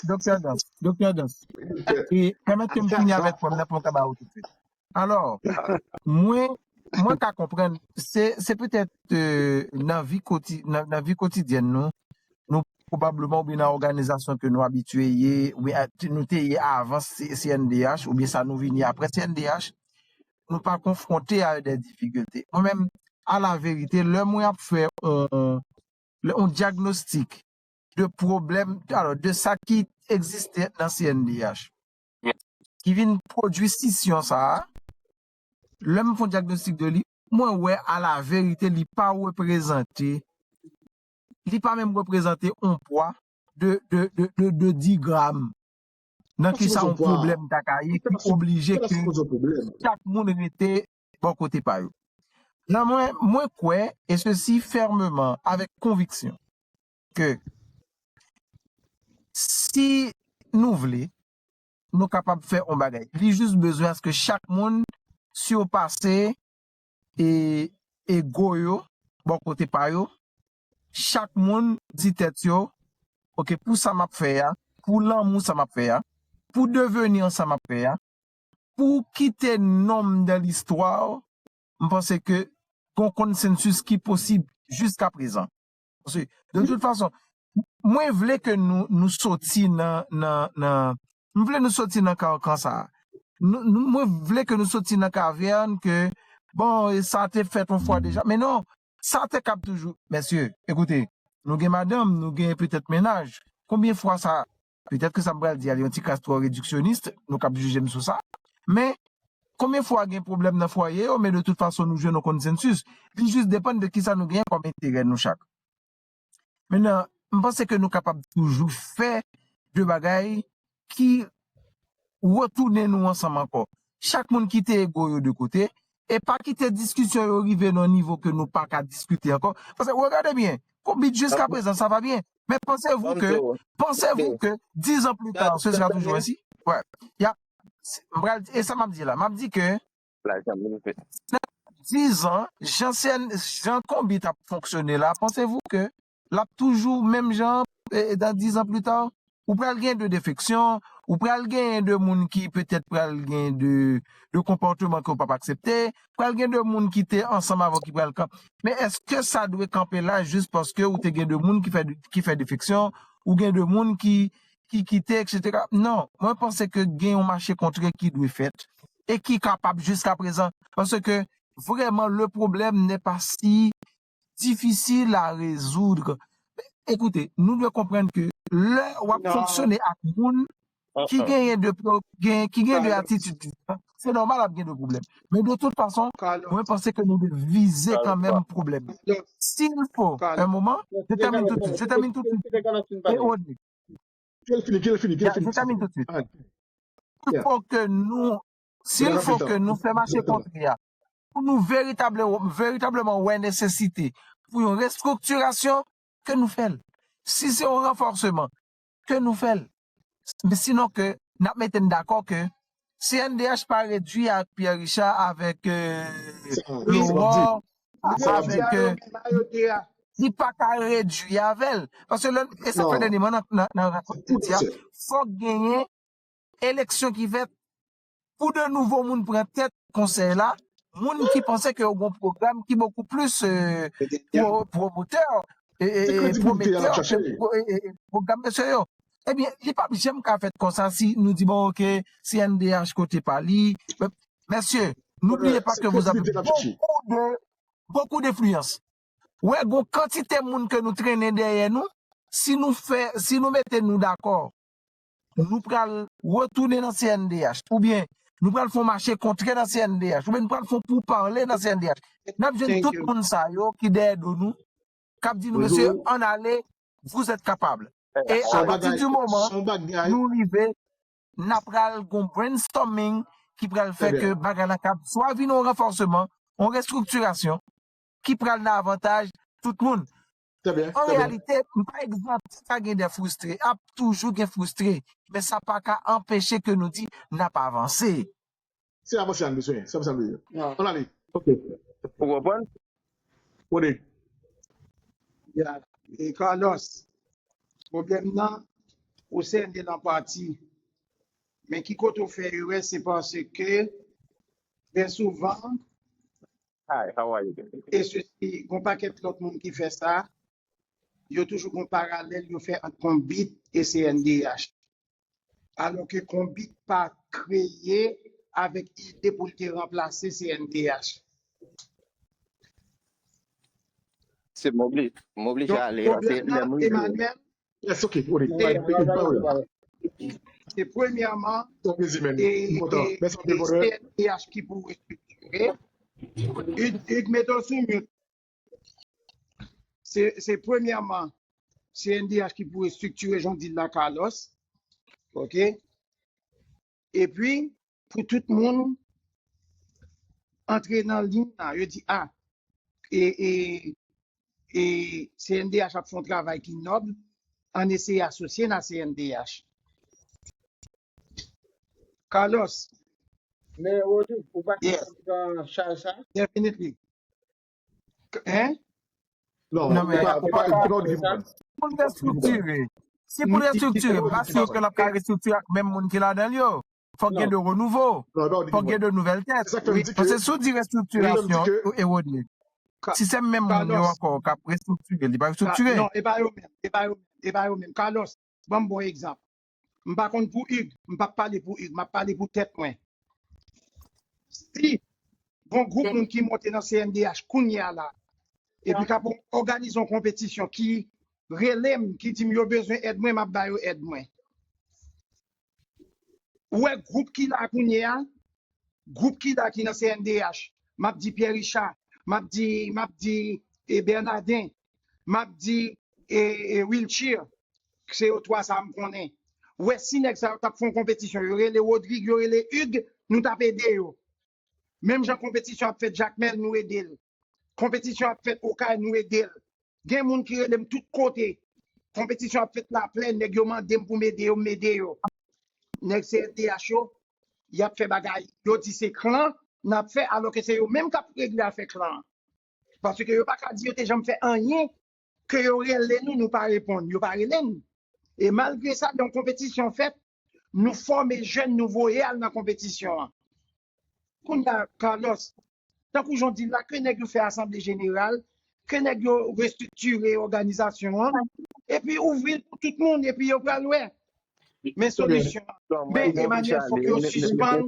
Doktè Dans, Doktè Dans. E pèmèt ke m fini avèk pwen m nan pou m ka ba ou tout suit. Alò, mwen, mwen ka konprann, se, se petèt euh, nan vi koti, nan, nan vi kotidyèn nou, nou pwobableman oubyen nan òganizasyon ke nou abitye ye, oubyen nou te ye avan C N D H, oubyen sa nou vini apre C N D H, nou pa konfwonte a de difikilte. Mwen menm, a la verite, lè mwen ap fè on, on dyagnostik de pwoblèm, alò, de sa ki egziste nan C N D H, ki vin pwodui sisyon sa a, lè m fè yon dyagnostik de li, mwen wè a la verite li pa reprezante, li pa menm reprezante yon pwa de, de, de, de, de dis gram nan kisa yon pwoblèm ta ka ye ki oblije ke chak moun rete bò kote pa yo. Nan mwen, mwen kwè, e sesi fèmeman, avèk konviksyon, ke si nou vle, nou kapab fè yon bagay. Li jis bezwen aske chak moun sipase e ego yo bò kote pa yo, chak moun di tèt yo, oke, pou sa m ap fè a, pou lanmou sa m ap fè a, pou deveni an sa m ap fè a, pou kite non m nan listwa, m panse ke gon konsensis ki posib jiskaprezan. Paske, de tout fason, mwen vle ke nou, nou soti nan, nan, nan, m vle nou soti nan kankan sa a. Nou, nou, mwen vle ke nou soti nan kavèn ke, bon, e sa te fèt yon fwa deja. Men non, sa te kab toujou. Mesye, ekoute, nou gen madanm, nou gen petèt mennaj. Konbyen fwa sa, petèt ke sa m pral di a, li yon ti kras twò rediksyonis, nou kab jije m sou sa. Men, konbyen fwa gen pwoblèm nan fwaye yo, men de tout fason nou jwenn yon konsensis. Li jis depann de kisa nou genyen kòm enterè nou chak. Mentnan, m panse ke nou kapab toujou fè de bagay ki retounen nou ansanm ankò. Chak moun kite ego yo de kote, e pa kite diskisyon yo rive nan yon nivo ke nou pa ka diskite ankò. Paske, regade byen, konbit jiskaprezan, sa va byen. Men pensez-vous que, pensez-vous que dix ans plus tard, ce sera toujours ainsi? Ouais. Y a, m pral, e sa m ap di la, m ap di ke nan dizan, jan, jan konbit ap fonksyone la, pensez-vous que l ap toujou menm jan, e, dans dix ans plus tard? Ou pral gen de defeksyon, ou pral gen de moun ki petèt pral gen de, de konpòteman ke w p ap aksepte, pral gen de moun ki te ansanm avè w ki pral kanpe. Men èske sa dwe kanpe la jis paske ou te gen de moun ki fè, ki fè defeksyon, ou gen de moun ki, ki kite, etsetera? Non, mwen panse ke gen yon mache kontre ki dwe fèt e ki kapab jiskaprezan. Paske vrèman, le problème n'est pas si difficile à résoudre. Ekoute, nou dwe konprann ke lè w ap fonksyone ak moun ki genyen de, gen, ki gen de atitid, se nòmal ap gen de pwoblèm. Men de tout fason, mwen panse ke nou dwe vize kanmenm pwoblèm. S'il faut, un moment, je termine tout de suite, je termine tout de suite. E Rodrigue, Ke l fini, ke l fini, ke l fini. S'il faut que nous, s'il faut que nou fè mache kontre a, pou nou veritableman, veritableman wè nesesite pou yon restriktirasyon, ke nou fè l. Si se yon ranfòsman, ke nou fè l. Men sinon ke n ap mete n dakò ke C N D H pa redui ak Pierre Richard, avèk euh, Laurent, avèk euh, li pa ka redui avè l. Paske lè, e sa k fè dènyèman nan, nan, nan rankont Piti a, fòk genyen eleksyon ki fèt pou de nouvo moun pran tèt konsèy la, moun ki panse ke yo gen yon pwogram ki bokou plis, euh, pro- pwomotè, e, e, e, pwometè ke pwo- e, e, e, pwogram mesye yo. Ebyen, li p ap janm ka fèt konsa si nou di, bon, oke, C N D H kote pa li. Mesye, n'oubliez pas que vous avez beaucoup de, beaucoup d'influence. Wè, gon kantite moun ke nou trennen dèyè nou, si nou fè, si nou mete nou dakò, nou pral retounen nan C N D H, oubyen nou pral fè yon mache kontrè nan C N D H, oubyen nou pral fè yon poupale nan C N D H. N ap jwenn tout moun sa yo ki dèyè do nou, k ap di nou, mesye, ann ale, vous êtes capable. E apati di moman nou rive, n ap pral gon brainstorming ki pral fè ke bagay la kab swa vin yon ranfòseman, yon restriktirasyon ki pral nan avantaj tout moun. An reyalite, m pa egzante, pa gen de fristre, ap toujou gen fristre, men sa pa ka anpeche ke nou di n ap avanse. Se avanse a n bezwen, se avanse a n bezwen. Ann ale. Ok. Ou konprann? Rode. Ya. E Carlos, pwoblèm nan, ou se de nan pati. Men ki kote ou fè erè, se paske, byen souvan, Hi, how are you doing? E sesi, gon pakèt lòt moun ki fè sa, yo toujou gon paralèl yo fè ant Konbit e C N D H. Alò ke Konbit pa kreye avèk ide pou l te ranplase C N D H. Se m obli-, m oblije ale, se lè m rive. Emmanuel, Yes, ok, ok. Se premyèman, e, e, e C N D H ki pou restriktire. Hugues, Hugues, mete w sou mute. Se, se premyèman C N D H ki pou restriktire, jan w di l la, Carlos. Ok? Epi, pou tout moun antre nan liy la, yo di, a, e, e, e C N D H ap fè yon travay ki nòb, ann eseye asosye n a C N D H. Carlos. Men, Rodrigue, ou pa ka pran chaj sa? Definitely. Hein? Non, non, men, ou pa, ou pa, ou pa, ou pa, pou l restriktire. Si pou l restriktire, m pa si ke l ap ka restriktire ak menm moun ki ladan l yo. Fòk gen de renouvo. Fòk gen de nouvèl tèt. Paske si w di restriktirasyon, e Rodrigue, si se menm moun yo ankò k ap restriktire, li pa restriktire. Non, e pa yo menm, e pa yo menm, e pa yo menm. Carlos, ban m bon egzanp. M pa konn pou Hugues, m p ap pale pou Hugues, m ap pale pou tèt mwen. Si gon gwoup moun ki monte nan C N D H kounye a la, epi k ap òganize yon konpetisyon, ki rele m, ki di m yo bezwen èd mwen, m ap ba yo èd mwen. Ou wè gwoup ki la kounye a, gwoup ki la ki nan C N D H, m ap di Pierre Richard, m ap di, m ap di, e, Bernardin, m ap di, e, e, Wiltshire, se yo twa sa m konnen. Ou wè, si nèg sa yo t ap fè yon konpetisyon, yo rele Rodrigue, yo rele Hugues, nou t ap ede yo. Menm jan konpetisyon ap fèt Jakmèl, nou ede l. Konpetisyon ap fèt Okay, nou ede l. Gen moun ki rele m tout kote. Konpetisyon ap fèt Laplè, nèg yo mande m pou m ede yo, m ede yo. Nèg C N D H yo, y ap fè bagay. Yo di se klan n ap fè, alòske se yo menm k ap regle afè klan an. Paske yo pa ka di yo te janm fè anyen, ke yo rele nou, nou pa reponn. Yo pa rele n. E malgre sa, lè yon konpetisyon fèt, nou fòme jèn, nou voye al nan konpetisyon an. Kounye a, Carlos, tankou jan w di l la, ke nèg yo fè asanble jeneral, ke nèg yo restriktire òganizasyon an, epi ouvri l pou tout moun, epi yo pral wè. Men solisyon an. Men Emmanuel, fòk yo sispann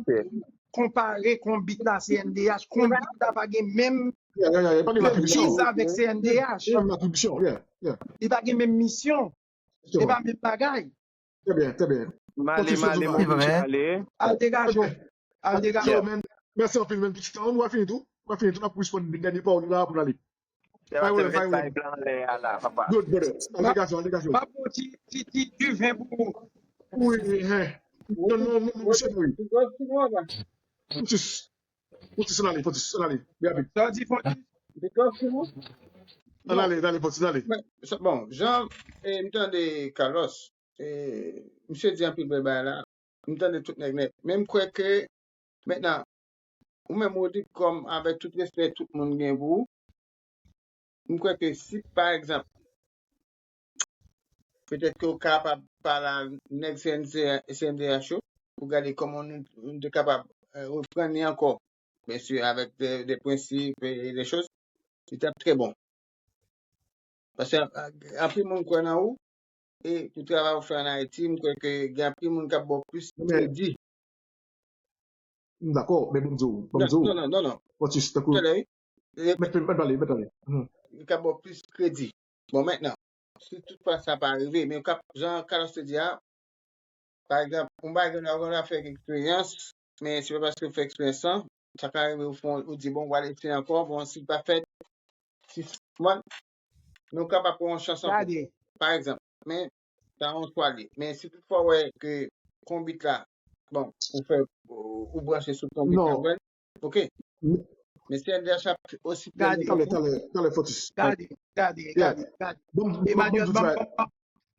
konpare Konbit la, C N D H. Konbit la pa gen menm betiz avèk C N D H. Li pa gen menm misyon. Se pa menm bagay. Trè byen, trè byen. M ale, m ale, m ale. Al degaje w. Al degaje w. Mèsi anpil, men pitit an, nou va fini tou. Nou va fini tou, n ap responn dènye pawòl la pou n ale. Fè yon lè, fè yon lè. Good, brother. Al degaje w, al degaje w. M ap pran ti, ti, ti diven pou ou. Wi, hein. Non, non, non, non, mesye, wi. Foutis. Foutis, ann ale, Foutis, ann ale. Byen rapid. Sa w di, Foutis? Ann ale, ann ale, Foutis, ann ale. Bon, jan, e, m tande Carlos, e, misye di anpil bèl bagay la. M tande tout nèg nèt. Men m kwè ke, mentnan, ou menm, Rodrigue, kòm, avèk tout respè tout moun gen pou ou, m kwè ke si, pa egzanp, petèt ke w kapab pale a nèg C N C, C N D H yo, pou gade kòman nou, nou te kapab, e, reprann li ankò. bien sûr, avec des, des principes et des choses, li t ap très bon. Paske a- a- anpil moun kwè nan ou, e pou travay ou fè an Ayiti, m kwè ke gen anpil moun k ap ba w plis kredi. M dakò, men bon, m di w, bon, m di w, Non, non, non, non. Pontus, tankou, Tande, wi. E mèt, mèt pale, mèt pale. Mhm. Li ka ba w plis kredi. Bon, mentnan, si tout fwa sa pa rive, men ka- jan Carlos te di a, pa egzanp, yon bagay la, ou konn fè eksperyans, men se pa paske w fè eksperyans lan, sa ka rive ou fè, ou di, bon, w al eseye ankò, bon, si l pa fèt, si, mwen, nou kapab pran yon chans ankò. Gade, Pa egzanp, men, sa yon chwa li. Men si toutfwa w wè ke konbit la, bon, ou fè, ou, ou branche sou konbit la, Non. wè, ok. M- Men C N D H ap osi Gade. pèmèt Talè, ou, talè, talè, Fortis. gade, gade, Yeah. gade, gade. Bon, bon, Emmanuel, bon, ban bon, ban- ban-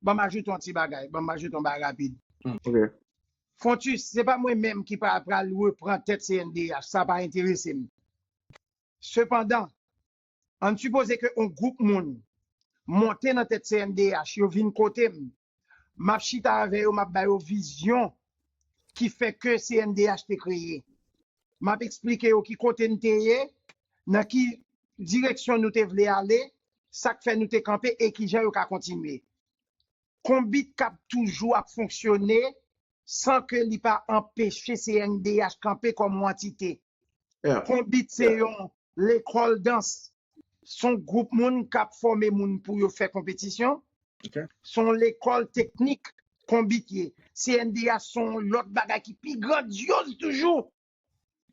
ban m ajoute yon ti bagay, ban m ajoute yon bagay rapid. Ok. Fontus, se pa mwen menm ki pa pral repran tèt C N D H, sa pa enterese m. Sepandan, ann sipoze ke yon gwoup moun monte nan tèt C N D H, yo vin kote m, m ap chita avè yo, m ap ba yo vizyon ki fè ke C N D H te kreye. M ap eksplike yo ki kote n te ye, nan ki direksyon nou te vle ale, sa k fè nou te kanpe e kijan yo ka kontinye. Konbit k ap toujou ap fonksyone san ke li pa anpeche C N D H kanpe kòm yon antite. Yeah. Konbit se Yeah. yon lekòl dans. Se yon gwoup moun k ap fòme moun pou yo fè konpetisyon. Ok. Se yon lekòl teknik konbit ye. C N D H se yon lòt bagay ki pi grandyoz toujou.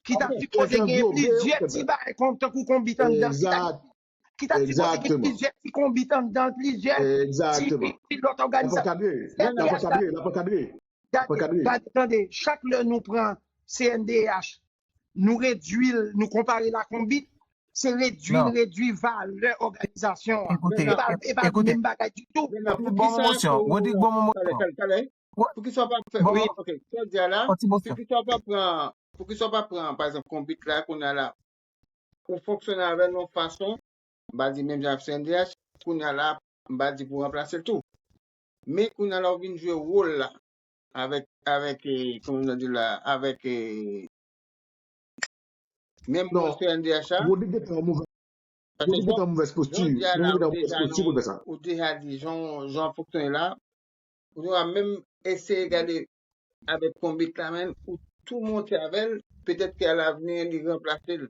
Ki ta Ok. sipoze Ekran gen gwo, gwo, plizyè gwo. Ti bagay kon tankou konbit anndan. Ki ta, Exact. ki ta sipoze gen Exactement. Plizyè ti konbit anndan, plizyè ti, Exactement. ti lòt L ap òganizasyon. ankadre. L ap ankadre. L ap ankadre. Gade, Ankadre. Gade, tande, chak lè nou pran C N D H, nou redwi l, nou konpare l a konbit, se redwi l, Non. Redwi valè òganizasyon an. Ekoute, E pa, ek- e pa ekoute. Menm bagay ditou. Mentnan, Rodrigue, pou bon kisa mosyon. pou, Rodrigue, bon talè, mosyon. talè, talè. Wè. Pou kisa w pa fè, Bon, wi, bon. Ok, sa w di a la, On ti mosyon. Pou kisa w pa pran, pou kisa w pa pran, pa egzanp, konbit la, kounye a la, ou fonksyone avè l yon fason, m pa di menm jan ak C N D H, kounye a la, m pa di pou ranplase l tou. Men kounye a la, ou vin jwe wòl la, avèk, avèk, eh, kòman nou di la, avèk, eh, menm Non, wòl C N D H la, Rodrigue gentan an movè, paske Rodrigue jan, gentan an movèz posti, jan w di a la, Rodrigue gentan ou an movèz deja posti pou l nan, fè sa. Ou deja di jan, jan w fonksyone la, ou te ka menm eseye gade avèk konbit la, men ou tou monte avè l, petèt ke alavni li ranplase l.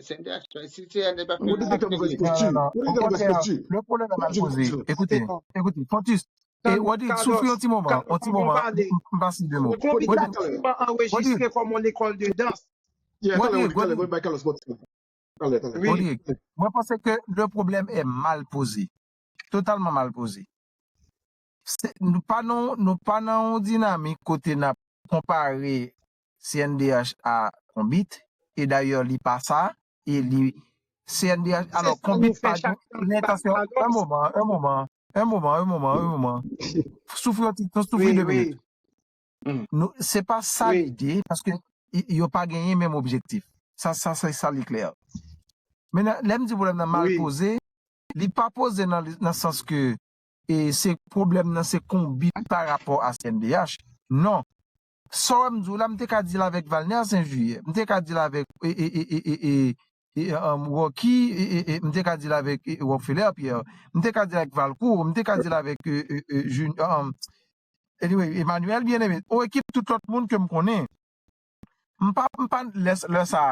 C N D H, si C N D H pa fè Rodrigue gentan an movèz Non, posti, non, non. Rodrigue gentan an movèz Okontrè, posti. Le pwoblèm la mal Rodrigue poze. gentan. Ekoute, Bon. Ekoute, Fontus, e Tan- Rodrigue, soufri yon Carlos, ti moman, yon Carlos, ti ban m moman, pale. m, m pa si de mo. Konbit la Rodrigue, sèlman Rodrigue, anrejistre kòm yon lekòl de dans. Yeah, talè, Rodrigue, Rodrigue, talè, Rodrigue, bay Carlos, bay Carlos, talè, talè. Wi. Rodrigue, mwen panse ke le pwoblèm est mal posé. Totalman mal posé. Se, nou pa nan, nou pa nan yon dinamik kote n ap konpare C N D H a Konbit. E dayè, li pa sa. E li, C N D H, Se alò, sa nou Konbit fè pa gen chak tan, lentansyon. Carlos. Un moment, un moment, un moment, un moment, un moment. Soufri yon ti, soufri Wi, de wi. minit. Nou, se pa sa Wi. Lide, paske y- yo pa genyen menm objektif. Sa, sa, se sa li klè. Men nan- lè m di pwoblèm nan mal Wi. Poze, li pa poze nan, nan sans ke e se pwoblèm nan se Konbit pa rapò a C N D H. Non. Sa w wè m di w la, m te ka di l avèk Valner Saint-Juillet, m te ka di l avèk e, e, e, e, e, e, e, um, Rocky, e, e, e, m te ka di l avèk e, Rockfeller Pierre, m te ka di l avèk Valcourt, m te ka di l avèk e, e, e, Jun- um, anyway, Emmanuel Bien-Aimé, yon ekip tout lòt moun ke m konnen. M pa, m pa, lè, lè sa,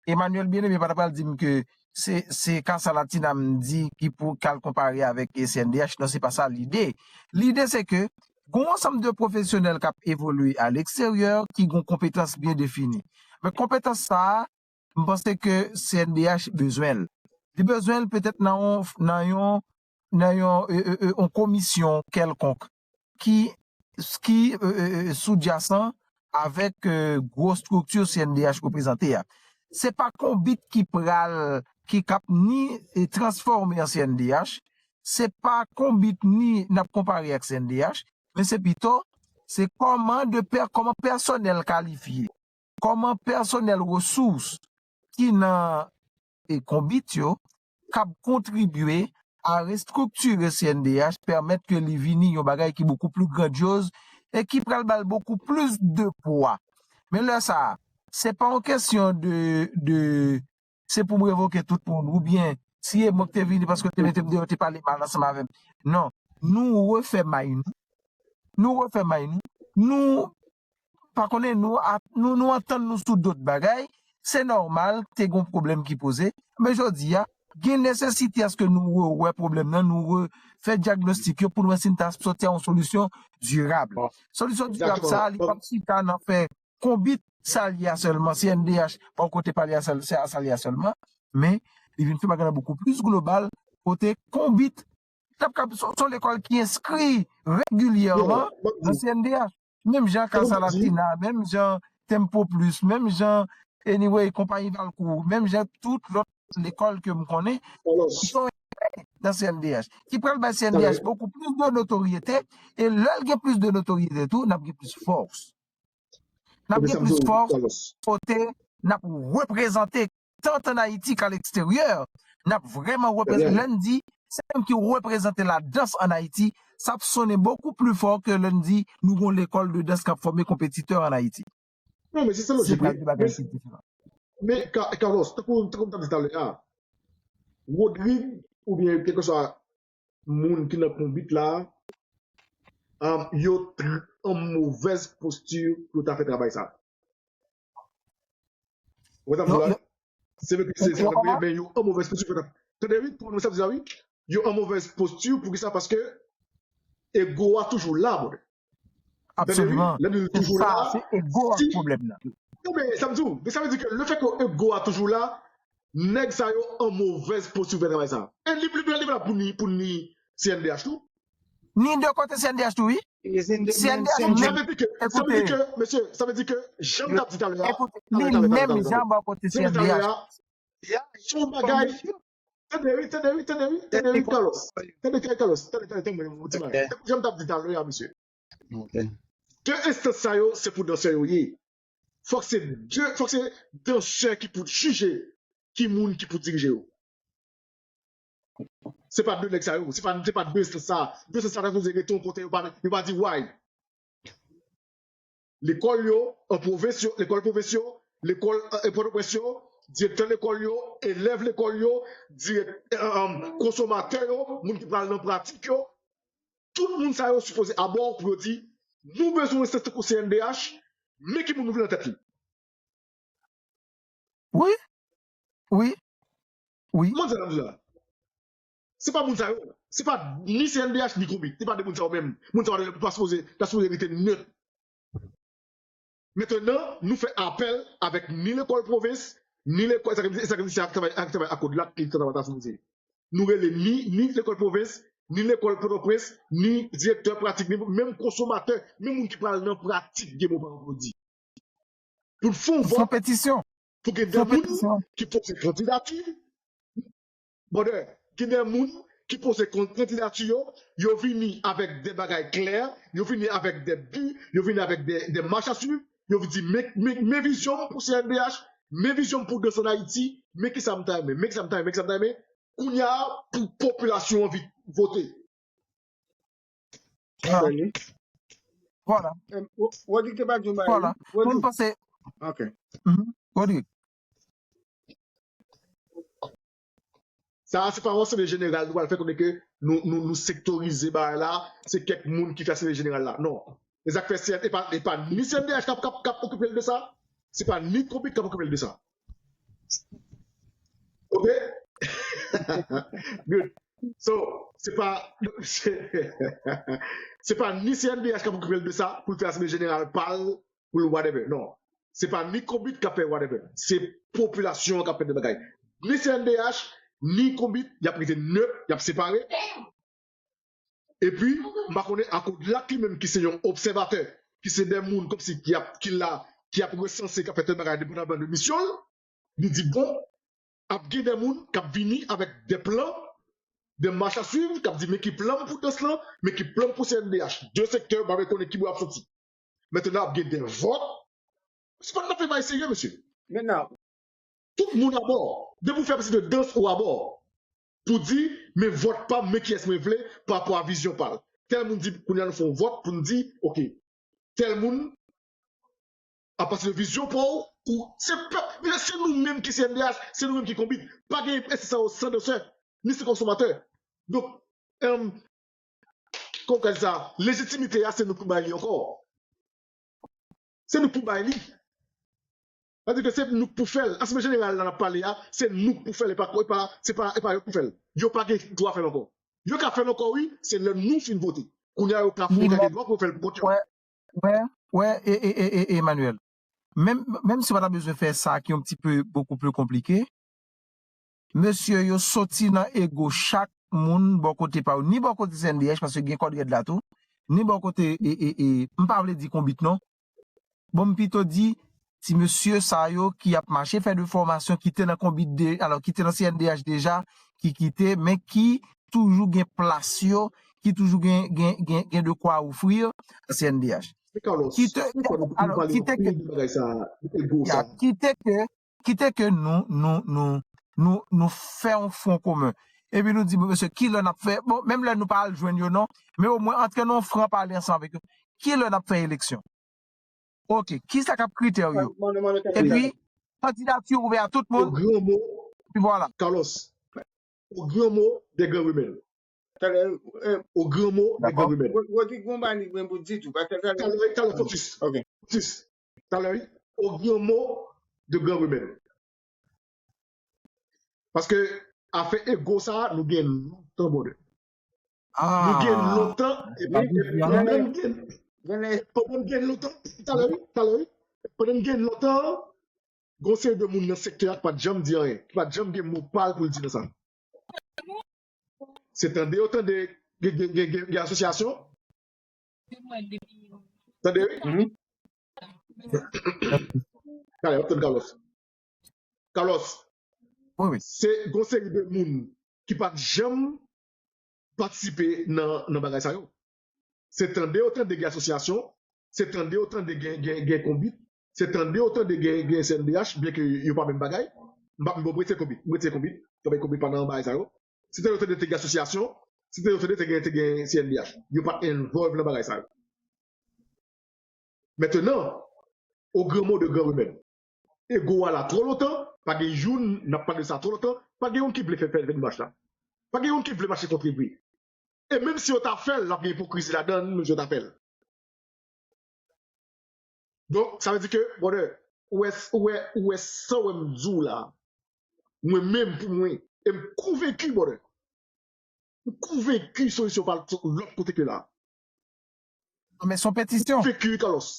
Emmanuel Bien-Aimé pa t pral di m ke se, se Casa Latina m di ki pou k al konpare avèk C N D H. Non, se pa sa lide. Lide se ke gon ansanm de pwofesyonèl k ap evolye a leksteryè ki gon konpetans byen defini. Men konpetans sa a, m panse ke C N D H bezwen l. Li bezwen l petèt nan yon, nan yon, nan yon, e, e, e, yon komisyon kèlkonk ki, ki e, e, e, soudyasan avèk e, gwo estrikti C N D H reprezante a. Se pa Konbit ki pral, ki k ap ni e, transfòme an C N D H, se pa Konbit ni n ap konpare ak C N D H, men se pito, se kòman de pè, kòman pèsonèl kalifye, kòman pèsonèl resous ki nan e, Konbit yo k ap kontribye a restriktire C N D H, pèmèt ke li vini yon bagay ki bokou pli grandyoz e ki pral ba l bokou plis de pwa. Men lè sa a, se pa yon kesyon de, de, se pou m revoke tout moun, oubyen, si e mwen ki te vini paske te mete m deyò, te pale mal ansanm avè m. Non, nou refè may nou, nou refè may nou, nou pa konnen, nou, nou, nou antann nou sou dòt bagay, se nòmal, te gen yon pwoblèm ki poze, men jodi a, gen nesesite aske nou rewè pwoblèm nan, nou refè dyagnostik yo pou nou wè si n ta sòti a yon solisyon dirab. Solisyon dirab sa a, li p ap chita nan fè konbit sa l ye a sèlman, C N D H pa yon kote pa l ye a sèl, se a sa l ye a sèlman, men li vin fè bagay la bokou plis global, kote konbit, n ap kab, se yon lekòl ki enskri regilyèman nan C N D H. Menm jan Casa Latina, menm jan Tempo Plus, menm jan, anyway, Konpayi Valcourt, menm jan tout lòt lekòl ke m konnen, ki son nan C N D H, ki pral bay C N D H bokou plis de notoryete, e lè l gen plis de notoryete tou, n ap gen plis fòs. N ap gen plis fòs, kote n ap reprezante, tant ann Ayiti k'a leksteryè, n ap vrèman reprezante. Lè n di, se nou menm ki reprezante ladans ann Ayiti, sa ap sonnen bokou pli fò ke lè n di nou gon lekòl de dans k ap fòme konpetitè ann Ayiti. Non, men se sa lojik, wi. Se de bagay ki diferan. Men, Carlos, tankou, tankou m t ap di talè a, Rodrig, oubyen kèlkeswa moun ki nan konbit la, um, yo an movèz posti pou yo ta fè travay sa. Ou konprann sa m di la? Se vre ke se sa, men yo an movèz posti pou yo ta. Tande, wi, konprann sa m di la, wi. Yo an movèz posti, poukisa? Paske ego a toujou la, brother. Absoliman. Lè nou toujou la, se ego a pwoblèm nan. Non, men sa m di w, men sa vle di ke le fè ke ego a toujou la, nèg sa yo an movèz posti pou fè travay sa. E li, li, li, li la pou ni, pou ni C N D H tou. Ni de kote C N D H tou, wi. C N D H menm. Sa vle di ke, sa vle di ke, mesye, sa vle di ke, jan m t ap di talè a, ekoute, li menm jan bò kote C N D H. Son bagay. Tande wi, tande wi, tande wi, tande wi, Carlos. Tande, tande, Carlos. Tande, tande, tande, mwen, mwen, ti bagay. Tankou jan m t ap di talè a, mesye. Ke enstans sa yo, se pou dansè yo ye. Fòk se de, fòk se dansè ki pou jije ki moun ki pou dirije yo. Se pa de nèg sa yo, se pa, se pa de enstans sa. De enstans sa ta sipoze rete yon kote, yo pa, yo pa di why. Lekòl yo, an pwovens yo, lekòl pwovens yo, lekòl, eh, Pòtoprens yo, direktè lekòl yo, elèv lekòl yo, dirèk-, eh, eh, konsomatè yo, moun ki pral nan pratik yo, tout moun sa yo sipoze abò pou yo di, nou bezwen yon enstans tankou C N D H, men ki moun nou vle nan tèt li. Wi. Wi. Wi. Mwen di sa m di la. Se pa moun sa yo. Se pa ni C N D H ni konbit. Se pa de moun sa yo menm. Moun sa yo pa sipoze, ta sipoze rete nèt. Mentnan, nou fè apèl avèk ni lekòl pwovens, ni lekòl, sa k ap travay, sa k ap travay ak Kodlak, ki travay ta sipoze. Nou rele ni, ni lekòl pwovens, ni lekòl Pòtoprens, ni direktè pratik, ni menm konsomatè, menm moun ki pral nan pratik, gen mo pa ankò di. Pou n fè yon vòt, pou gen de moun ki poze kandidati, brother, gen de moun ki poze kan-, kandidati yo, yo vini avèk de bagay klè, yo vini avèk de bi, yo vini avèk de, de mach a swiv, yo di, men, men, men vizyon m pou C N D H, men vizyon m pou dans ann Ayiti, men kisa m ta renmen, men kisa m ta renmen, men kisa m ta renmen. Kounye a, pou popilasyon an anvi vote. Vwala. Vwala. Em, Wo-, Rodrigue te pa di yon bagay, wi. Vwala. Pou m panse. Ok. Mhm. Rodrigue. Sa a, se pa yon asanble jeneral nou pral fè konnen ke nou, nou, nou sektorize bagay la, se kèk moun ki fè asanble jeneral la. Non. E sa k fè C N, e pa, e pa ni C N D H k ap, k ap, k ap okipe l de sa, se pa ni konbit k ap okipe l de sa. Ok? Good. So, se pa, se, se pa ni C N D H k ap okipe l de sa, pou l fè asanble jeneral pa l, pou l whatever. Non. Se pa ni konbit k ap fè whatever. Se popilasyon an k ap fè de bagay. Ni C N D H, ni konbit, y ap rete nèt, y ap separe. Epi, m pa konnen Akodlak li menm ki se yon obsèvatè, ki se de moun kòmsi ki ap, ki la, ki ap resanse, k ap fè tèl bagay endepandaman de misyon l, li di, bon, ap gen de moun k ap vini avèk de plan, de mach a swiv, k ap di, men ki plan m pou dans lan, men ki plan m pou C N D H. De sektè, m pa vle konnen ki bò y ap soti. Mentnan, ap gen de vòt. Se pa n ap fè bagay serye, mesye. Mentnan, tout moun abò. Depi w fè pati de dans ou abò. Pou di, men vòt pa m, men kiyès mwen vle, pa rapò a vizyon pa l. Tèl moun di, kounye a nou fè yon vòt pou n di, ok, tèl moun, apati de vizyon pa w, ou se pèp, men se nou menm ki C N D H, se nou menm ki konbit. Pa gen enstitisyon san dansè, ni san konsomatè. Donk, um, kòm ka di sa, lejitimite a, se nou pou bay li ankò. Se nou pou bay li. Sa di ke se nou pou fè l. Asanble jeneral la n ap pale a, se nou pou fè l, e pa, e pa, se pa, e pa yo pou fè l. Yo pa gen dwa fè l ankò. Yo ka fè l ankò, wi, se lè nou fin vote. Kounye a, yo ka fè, yo ka gen dwa pou fè l pou kont yo. Wè, wè, wè, e, e, e, e, Emmanuel. Menm, menm si w pa ta bezwen fè sa ki yon ti pe beaucoup plus compliqué, mesye yo soti nan ego chak moun bò kote pa yo, ni bò kote C N D H, paske gen kòd rèd la tou, ni bò kote, e, e, e, m pa vle di konbit non. Bon, m pito di, ti mesye sa yo ki ap mache fè de fòmasyon, ki te nan konbit de, alò, ki te nan C N D H deja, ki kite, men ki toujou gen plas yo, ki toujou gen, gen, gen, gen de kwa ofri a C N D H. Kite, alò, kite ke, kite ke, kite ke nou, nou, nou, nou, nou fè yon fwon komen. Epi nou di, bon, mesye, ki lè n ap fè? Bon, menm lè nou pa al jwenn yo, non. Men omwen, antre nan yon fran pale ansanm avèk yo. Ki lè n ap fè eleksyon? Ok, kisa k ap kritè yo? Epi, kandidati ouvè a tout moun. Epi vwala. Carlos, au grand mot des grands remèdes. Au grand mot des grands remèdes. Rodrigue, bon, ba li, men pou di tou. Talè, talè, focus. Focus. Talè, au grand mot de grands remèdes. Paske afè ego sa, nou gen lontan, brother. Nou gen lontan, epi, epi, pandan n gen, pandan n gen lontan, talè, wi, talè, wi. Pandan n gen lontan, gon seri de moun nan sektè a ki pa t janm di anyen, ki pa t janm gen mo pa l pou l di nan sa. Se tande yo tande gen, gen, gen, gen, gen asosyasyon. Tande, wi. Talè, w ap tann Carlos. Carlos, se gon seri de moun ki pa t janm patisipe nan, nan bagay sa yo. Se tande yo tande gen asosyasyon, se tande yo tande gen, gen, gen konbit, se tande yo tande gen, gen C N D H, byen ke yo pa menm bagay. M pa, m bon, m retire konbit, m retire konbit, konbit, konbit pa nan bagay sa yo. Se tande yo tande te gen asosyasyon, se tande yo tande te gen, te gen C N D H. Yo pa t envolve nan bagay sa yo. Mentenan, au grand mot de grands remèdes. Ego a la twò lontan, pa gen youn, n ap pale de sa twò lontan, pa gen youn ki vle fè, fè, fè demach la. Pa gen youn ki vle mache kont vre. E menm si yo ta fè l, l ap gen ipokrizi ladan l, menm si yo ta fè l. Donk, sa vle di ke, brother, ou wè, ou wè, ou wè sa w wè m di w la, mwen menm pou mwen, e m konvenki, brother, m konvenki solisyon pa l sot lòt kote ke la. Non, men se yon petisyon. Konvenki, Carlos.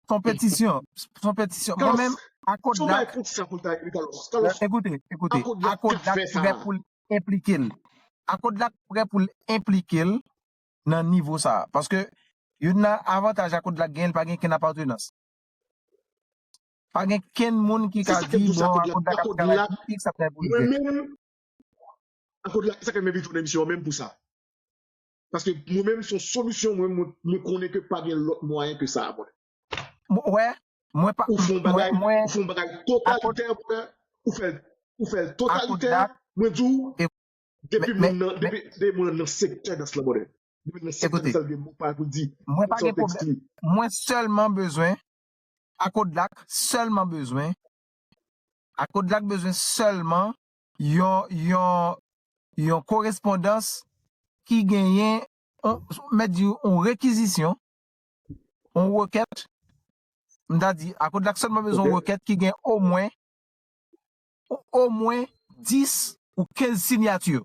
Se yon petisyon. Se yon petisyon. Mwen menm, Akodlak, ekoute, ekoute, Akodlak prè pou l enplike l. Akodlak prè pou l enplike l nan nivo sa a. Paske youn nan avantaj Akodlak genyen, li pa gen kenn apartenans. Pa gen kenn moun ki ka di, bon, Akodlak ap travay pou X, ap travay pou Y. Mwen menm, Akodlak, se sa k fè m envite w nan emisyon an menm pou sa. Paske mwen menm, se yon solisyon, mwen, mwen, mwen konnen ke pa gen lòt mwayen ke sa, mwen. Wè, mwen pa, ou fè yon bagay, ou fè yon bagay totalitè, ou fè, ou fè l totalitè, mwen di w, depi moun nan, depi, depi moun nan nan sektè dans la, brother. Depi nan sektè dans la, gen mo pa pou di. Mwen pa gen pwoblèm. Mwen sèlman bezwen, Akodlak sèlman bezwen, Akodlak bezwen sèlman yon, yon, yon korespondans ki genyen, on, mèt di, yon rekizisyon, yon rekèt, m ta di, Akodlak sèlman bezwen yon rekèt ki gen omwen, omwen dis ou kenz sinyati.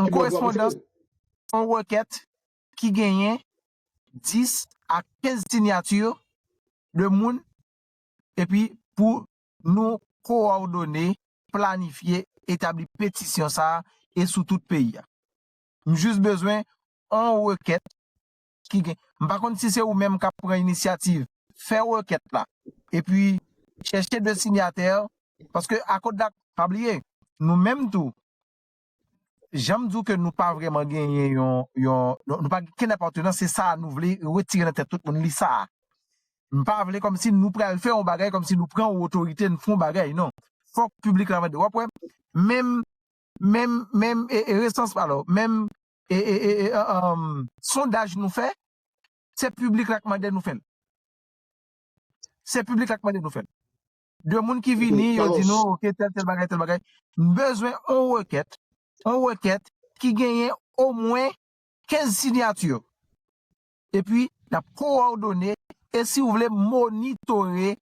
Yon korespondans, yon rekèt ki genyen dis a kenz sinyati de moun, epi pou nou kowòdone, planifye, etabli petisyon sa a e sou tout peyi a. M jis bezwen yon rekèt ki gen. M pa konn si se ou menm k ap pran inisyativ, fè rekèt la. Epi, chèche de sinyatè, paske Akodlak, pa bliye, nou menm tou, jan m di w ke nou pa vrèman genyen yon, yon, nou, nou pa gen kenn apartenans, se sa a nou vle retire nan tèt tout moun, li sa a. M pa vle kòmsi nou pral fè yon bagay, kòmsi nou pran yon otorite, n fè yon bagay, non. Fòk piblik la mande. W ap wè, menm, menm, menm, e, e, resans, alò, menm, e, e, e, e, e, um, sondaj nou fè, Se piblik la k mande nou fè l. Se piblik la k mande nou fè l. De moun ki vini, yo di nou, ok, tèl, tèl bagay, tèl bagay. M bezwen yon rekèt, yon rekèt ki genyen omwen kenz siyati. Epi, n ap kowòdone, e si w vle, monitore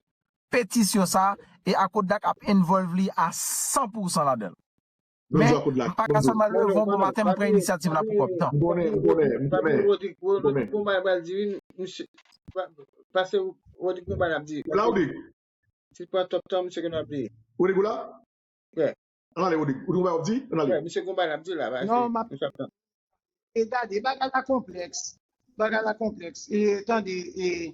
petisyon sa a, e Akodak ap involve li a san pou san ladan l. Men, m pa ka sèlman leve yon bon maten, m pran inisyativ la pou kòm. Non. M konnen, m konnen, m konnen. Rodrig, Rodrig gon bagay pral di, wi, misye. Pa- Pase Rodrig gon bagay ap di. La, Rodrig. Si pran top tan, misye gen ap di. Rodrig, ou la? Wè. Ann ale, Rodrig. Ou gon bagay ap di? Ann ale. Wè, misye gon bagay ap di la, pase. Non, m ap E gade, bagay la konplèks. Bagay la konplèks. E tande, e,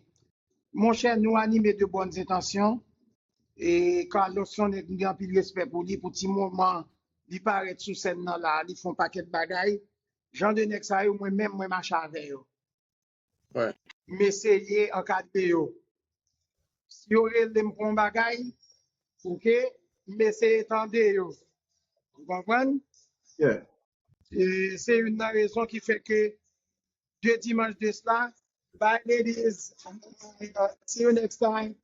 monchè, nou anime de bòn entansyon. E Carlos se yon nèg m gen anpil respè pou li, pou ti moman li parèt sou sèn nan la, li fè yon pakèt bagay. Jan de nèg sa yo, mwen menm, mwen mache avè yo. M eseye ankadre yo. Si yo rele m pou yon bagay, ok, m eseye tande yo. Ou konprann? E se youn nan rezon ki fè ke de dimanch de sla, bye ladies, see you next time,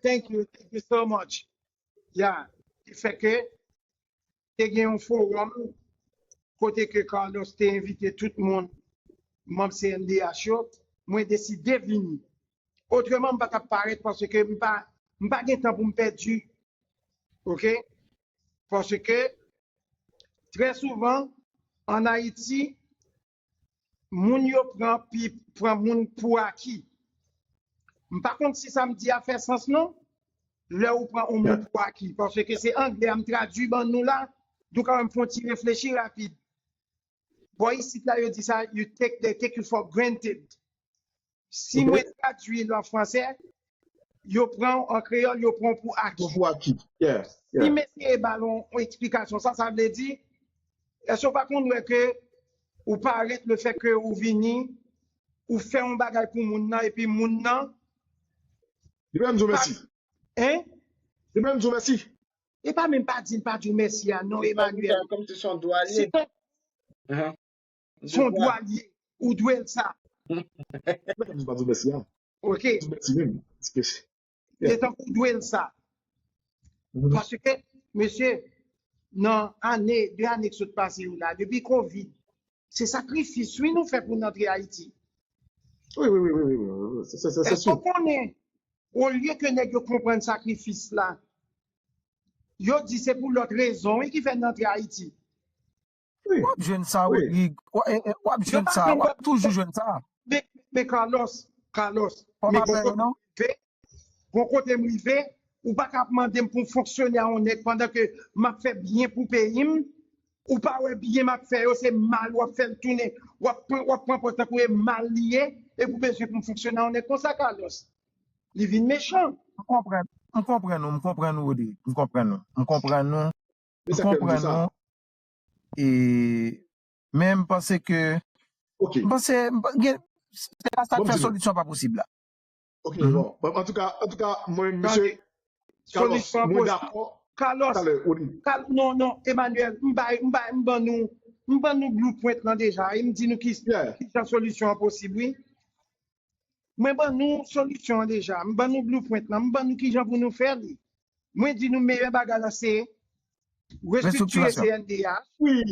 thank you, thank you so much. Ya, ki fè ke te gen yon fowòm kote ke Carlos te envite tout moun, manm C N D H yo, mwen deside vini. Otreman, m pa t ap parèt paske m pa, m pa gen tan pou m pèdi. Ok? Paske, trè souvan, ann Ayiti, moun yo pran pi, pran moun pou aki. M pa konn si sa m di a fè sans non, lè ou pran yon moun pou aki. Paske se anglè a m tradui ban nou la, nou ka wè m fè yon ti reflechi rapid. Bò isit la, yo di sa, you take, they take you for granted. Si mwen tradui l an fransè, yo pran an kreyòl, yo pran pou aki. Pou aki. Yeah, yeah. Si m eseye ba l yon, yon eksplikasyon, sa, sa vle di, èske w pa konn wè ke ou parèt le fè ke ou vini, ou fè yon bagay pou moun nan, epi moun nan. Li pa menm di w mèsi. Hein? Li pa menm di w mèsi. E pa menm pa di l pa di w mèsi a, non, Emmanuel. Kòmsi se yon dwa li ye. Se yon dwa li ye. Ou dwe l sa. Mwen pa di mèsi a. Ok. Di mèsi menm. Se tankou ou dwe l sa. Paske, mesye, nan ane, de ane ki sot pase yo la, depi kovid, se sakrifis, wi, nou fè pou n antre Ayiti. Wi, wi, wi, wi, wi, wi, wi. Se, se, se, se si. Èske w konnen, olye ke nèg yo konprann sakrifis la, yo di se pou lòt rezon, wi, ki fè n antre Ayiti. Wi. W ap jwenn sa, Rodrig. W ap jwenn sa. W ap toujou jwenn sa. Men, men Carlos, Carlos, men gon kote m rive, gon kote m rive, ou pa ka ap mande m pou m fonksyone a yon nèg pandan ke m ap fè byen pou peyi m, ou pa wè byen m ap fè yo, se mal w ap fè l tounen, w ap pran, w ap pran pòz tankou e mal li ye, epi w bezwen pou m fonksyone a yon nèg konsa, Carlos. Li vin mechan. M konprann, m konprann ou, m konprann ou, Rodrig. M konprann ou. M konprann ou. M konprann ou. E, men m panse ke, m panse, m pa- gen, se pa sa k fè solisyon pa posib la. Ok, bon. Antouka, antouka, mwen, mesye Carlos, mwen dakò. Carlos, Carl- non, non, Emmanuel, m bay, m bay, m ban nou, m ban nou blueprint lan deja, e m di nou ki, ki jan solisyon an posib, wi. Mwen ban nou solisyon an deja. M ban nou blueprint lan. M ban nou kijan pou nou fè li. Mwen di nou meyè bagay la se restriktire C N D H. Wi,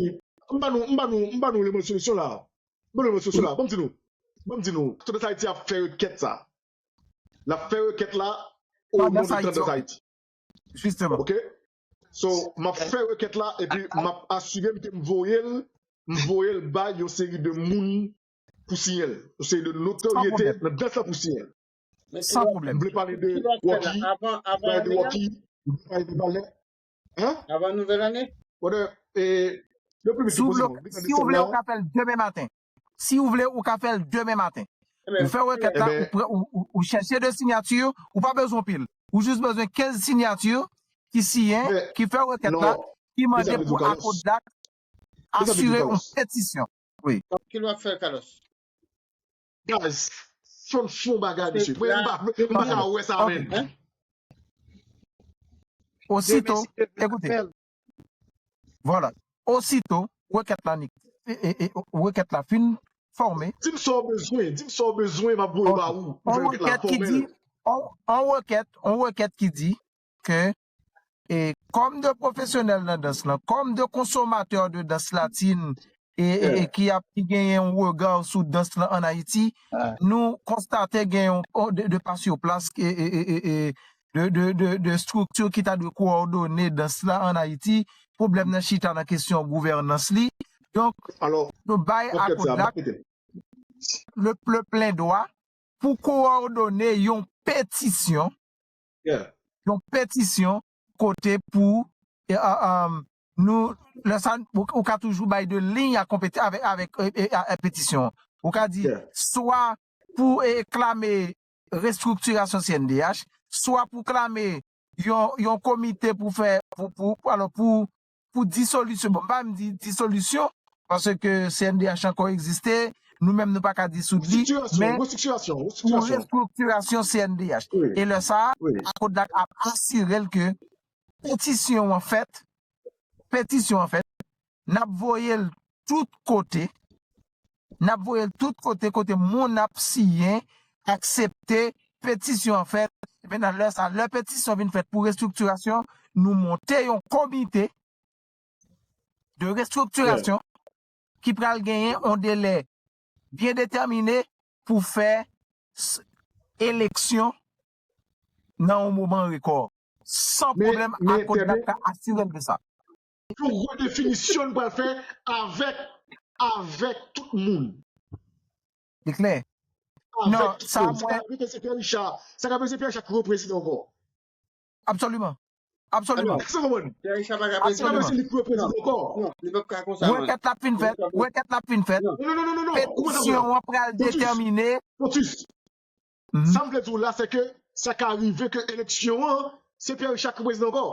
m ban nou, m ban nou, m ban nou eleman solisyon la. M ban nou eleman solisyon la. Ban m di nou. Ban m di nou. Tandans Ayiti ap fè rekèt sa. L ap fè rekèt la o non de Tandans Ayiti. Jisteman. Ok? So, m ap fè rekèt la epi m ap asire m ke m voye l, m voye l bay yon seri de moun pou siyen l. Yon seri de notoryete nan dans la pou siyen l. San pwoblèm. M vle pale de Rocky, m vle pale de Rocky, m vle pale de Valè. Hein? Avan nouvèl ane? Brother, e, le plus vite possible. Si w vle, ou ka fè l demen maten. Si w vle, ou ka fè l demen maten. Ou fè rekèt la, ou, ou, ou, ou chèche de siyati, ou pa bezwen pil. Ou jis bezwen kenz siyati ki siyen, ki fè rekèt la, ki mande pou Akodak asire yon petisyon. Wi. Ki lè w ap fè l, Carlos? Guys, fò n fè yon bagay, mesye. Mwen, m pa, m pa ka wè sa, men. Osito, ekoute. Vwala. Osito, rekèt la, e, e, e, rekèt la fin fòme. Di m sa w bezwen, di m sa w bezwen, m ap voye ba ou. Yon rekèt ki di, yon rekèt, yon rekèt ki di ke, e, kòm de pwofesyonèl nan dans lan, kòm de konsomatè de dans latin, e, e, e ki ap, ki genyen yon rega sou dans lan ann Ayiti, nou konstate gen yon, de, de pa sou plas, e, e, e, e, e, de, de, de, de estrikti ki ta dwe kowòdone dans la ann Ayiti, pwoblèm nan chita nan kesyon gouvènans li. Donk, nou bay Akodak le, le plen dwa pou kowòdone yon petisyon, yon petisyon kote pou, e, a, a, nou, lè sa, ou, ou ka toujou bay de liy a konpeti-, avèk, avèk, e, e, a, a petisyon. Ou ka di, swa pou, e, klame restriktirasyon C N D H, swa pou klame yon, yon komite pou fè, pou, pou, pou, alò, pou, pou disolisyon. Bon, m pa menm di disolisyon, paske C N D H ankò egziste, nou menm nou pa ka disoud li, men pou restriktirasyon C N D H. E lè sa a, Akodak ap asire l ke petisyon an fèt, petisyon an fèt, n ap voye l tout kote, n ap voye l tout kote, kote moun ap siyen, aksepte, petisyon an fèt. Epi nan lè sa, lè petisyon vin fèt pou restriktirasyon, nou monte yon komite de restriktirasyon ki pral genyen yon delè byen detèmine pou fè s-, eleksyon nan yon moman rekò. San pwoblèm, Akodak ka asire l de sa. Yon redefinisyon n pral fè avèk, avèk tout moun. Li klè. Non, sa mwen. Sa ka rive se Pierre Richard. Sa ka rive se Pierre Richard ki reprezidan ankò. Absoliman. Absoliman. Èske w konprann? Pierre Richard pa ka prezidan. Absoliman. Li pou reprezidan ankò. Non, li p ap ka konsa, man. Rekèt la fin fèt. Rekèt la fin fèt. Non, non, non, non, non. Petisyon an pral detèmine. Pontus. Sa m vle di w la, se ke sa ka rive ke eleksyon an, se Pierre Richard ki prezidan ankò.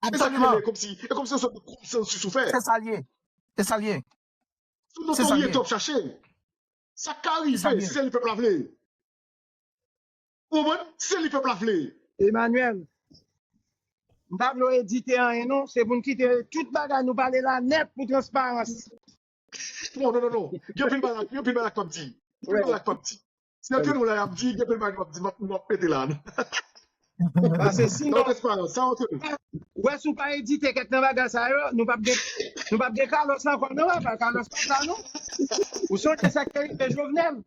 E sa k rele, e kòmsi, e kòmsi yon sòt de konsansis ou fè. Se sa l ye. Se sa l ye. Se yon notorite w ap chache. Sa ka rive, si se li pèp la vle. Ou konprann? Si se li pèp la vle. Emmanuel, m pa vle w edite anyen non, se pou n kite tout bagay nou pale la nèt pou transparans. Non, non, non, non. Gen anpil bagay, gen anpil bagay k p ap di. Gen anpil bagay k p ap di. Si antre nou la y ap di, gen anpil bagay k p ap di, m ap, m ap pete la. Paske sinon, sa w te, wè si w pa edite kèk nan bagay sa yo, nou p ap gen, nou p ap gen Carlos ankò, non, papa, Carlos pa sa, non. Ou sonje sa k te rive Jovenel?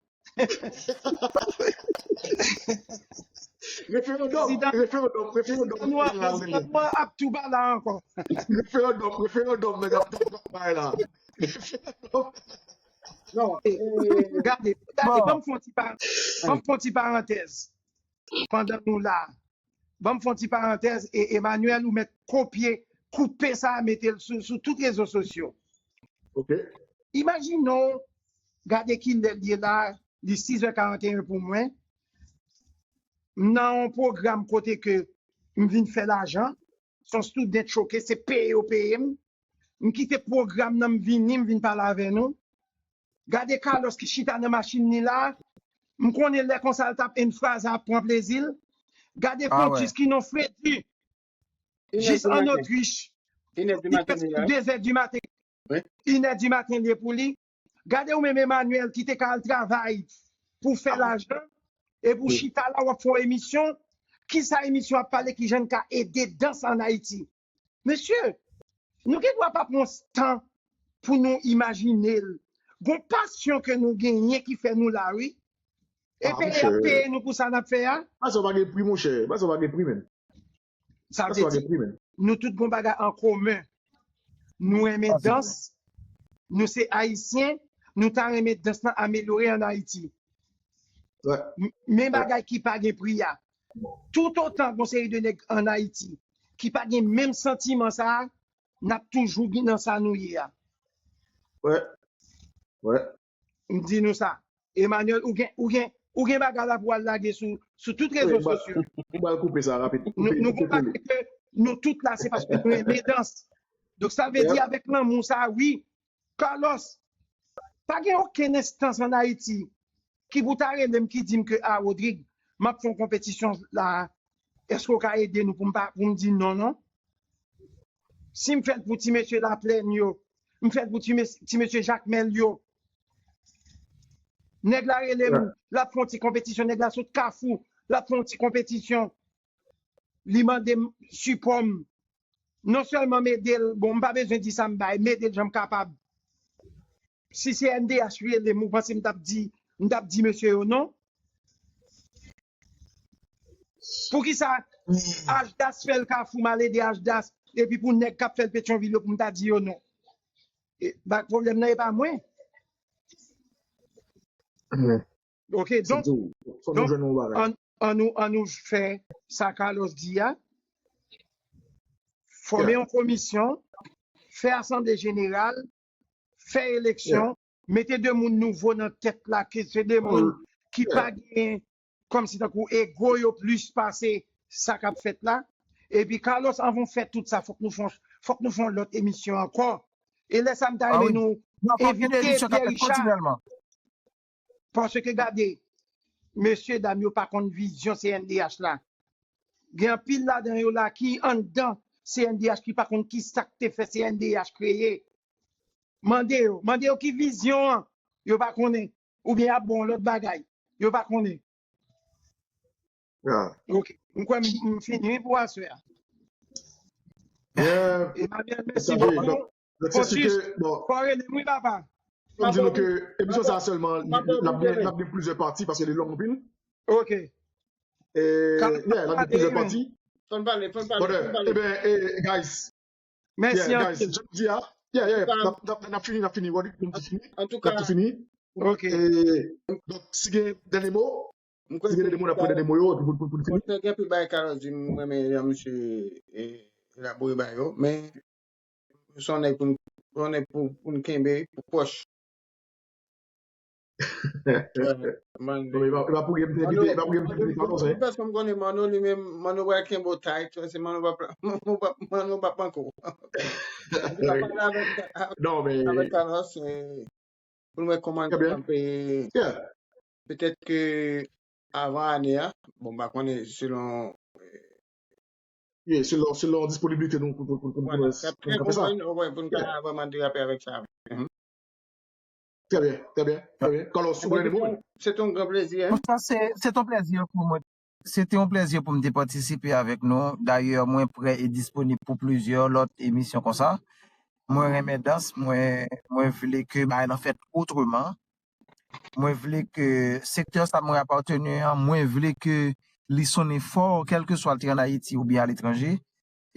Referandòm, referandòm, referandòm. Prezidan nou an, prezidan nou an ap tou ba la ankò. Referandòm, referandòm, nèg ap tou bay la. Referandòm. Non, e, gade, gade, ban m fè yon ti pa-, ban m fè yon ti parantèz. Pandan nou la, ban m fè yon ti parantèz, e Emmanuel, ou mèt kopye, koupe sa, mete l sou, sou tout rezo sosyo. Ok. Imajine w, gade kilè l ye la, li sis è karanteyen pou mwen. M nan yon pwogram kote ke m vin fè lajan, se yon student showcase, se peye yo peye m. M kite pwogram nan, m vini, m vin pale avè nou. Gade Carlos ki chita nan machin li la. M konnen lè konsa l t ap enfraze, ap pran plezi l. Gade Pontus ki nan fredi. Jis an Otrich. Li prèske de zè di maten. Inè di maten li ye pou li. Gade ou menm Emmanuel ki te ka al travay pou fè lajan. Epi w chita la w ap fè yon emisyon. Kisa emisyon ap pale, kijan n ka ede dans ann Ayiti? Mesye, nou gen dwa pa pran tan pou nou imajine l. Gon pasyon ke nou genyen ki fè nou la, wi. E peye ap peye nou pou sa n ap fè a. Bagay sa yo pa gen pri, monchè. Bagay sa yo pa gen pri, menm. Sa vle di, nou tout gon bagay an komen. Nou renmen dans, nou se Ayisyen, nou ta renmen dans lan amelyore ann Ayiti. M-, men bagay ki pa gen pri a. Toutotan gon seri de nèg ann Ayiti ki pa gen menm santiman sa a, n ap toujou gen nan sa nou ye a. Wè. Wè. M di nou sa. Emmanuel, ou gen, ou gen, ou gen bagay la pou al lage sou, sou tout rezo sosyo. M pral koupe sa rapid. Nou, nou gon bagay ke nou tout la, se paske nou renmen dans. Donk, sa vle di avèk lanmou sa, wi. Carlos, pa gen okenn enstans ann Ayiti ki pou ta rele m, ki di m ke, a, Rodrigue, m ap fè yon konpetisyon la, èske w ka ede nou pou m pa, pou m di non, non? Si m fè l pou ti mesye Laplèn yo, m fè l pou ti mes-, ti mesye Jakmèl yo, Nèg la rele m, l ap fè yon ti konpetisyon, nèg la sot Kafou, l ap fè yon ti konpetisyon. Li mande m sipò m. Non sèlman m ede l, bon, m pa bezwen di sa m bay, m ede l jan m kapab. Si C N D H rele m, ou panse m t ap di, m t ap di mesye yo non? Poukisa Ajdas fè l Kafou, m al ede Ajdas, epi pou nèg k ap fè l Petyonvil yo, pou m ta di yo non? E, ba, pwoblèm nan e pa mwen. Ok, donk, donk, an, an nou, an nou fè sa Carlos di a, fòme yon komisyon, fè asanble jeneral, fè eleksyon, mete de moun nouvo nan tèt la, ke se de moun ki pa gen, kòmsi tankou ego yo plis pase sa k ap fèt la. Epi Carlos, anvan w fè tout sa, fòk nou fè, fòk nou fè yon lòt emisyon ankò. E lè sa m ta renmen nou envite Pierre Richard. Paske gade, mesye dam yo pa konn vizyon C N D H la. Gen anpil ladan yo la ki anndan C N D H ki pa konn ki sa k te fè C N D H kreye. Mande yo, mande yo ki vizyon an, yo pa konnen. Oubyen y ap bon lòt bagay, yo pa konnen. Ok, m kwè m fini wi pou aswè a. Emmanuel, mèsi bokou. Donk, se si ke, bon, fò rele m wi papa. Fò m di nou ke emisyon sa sèlman, l ap gen, l ap gen plizyè pati paske li long anpil. Ok. E, yeah, l ap gen plizyè pati. Fò n pale, fò n pale, fò n pale. Ebyen, eh, guys. Mèsi anpil. Jan m di a, yeah, yeah, n ap, n ap, n ap fini, n ap fini. Antouka, n ap tou fini. Ok. E, donk, si gen dènye mo, si gen dènye mo, n ap pran dènye mo yo, epi pou, pou, pou n fini. Mwen gen anpil bagay Carlos di m, mwen renmen jan misye, e, elabore bagay yo, men se yon nèg pou n, se yon nèg pou, pou n kenbe, pou pwòch. Manno. Non, men e pa, e pa pou gen m te envite, e pa pou gen m te envite Carlos, hein. Pèsonn konnen Manno, li menm, Manno pral kenbe w tight, se Manno p ap, Manno p ap, Manno p ap manke w. Li pa pale avèk, avèk, non, men avèk Carlos, eh, pou n wè kòman l kanpe. Petèt ke avan ane a, bon, m pa konnen selon, eh, yeah, selon, selon disponibilite nou pou, pou, pou, pou, pou nou kanpe sa. Trè konprann, pou n ka vrèman derape avèk sa. Trè byen, trè byen, trè byen. Carlos, ou gen dènye mo? Se te yon gran plezi, hein? Konsa, se, se te yon plezi pou mwen. Se te yon plezi pou m te patisipe avèk nou. Dayè, mwen prè e disponib pou plizyè lòt emisyon konsa. Mwen renmen dans, mwen, mwen vle ke bagay lan fèt otreman. Mwen vle ke sektè sa mwen apateni an, mwen vle ke li sonnen fò, kèlkeswa l te ann Ayiti oubyen aletranje.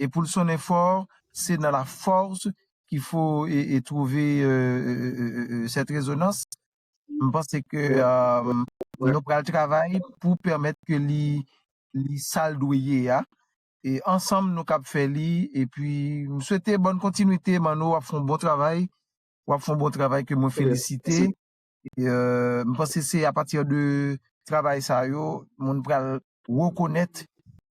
E pou l sonnen fò, se nan la force qu'il faut e, e trouver, euh, euh, euh, euh, cette résonance. M panse ke, euh, nou pral travay pou pèmèt ke li, li sa l dwe ye a. E ansanm, nou kab fè li. Epi, m swete bòn kontinwite, Manno, w ap fè yon bon travay. W ap fè yon bon travay ke mwen felisite. E, euh, m panse se apati de travay sa yo, moun pral rekonèt,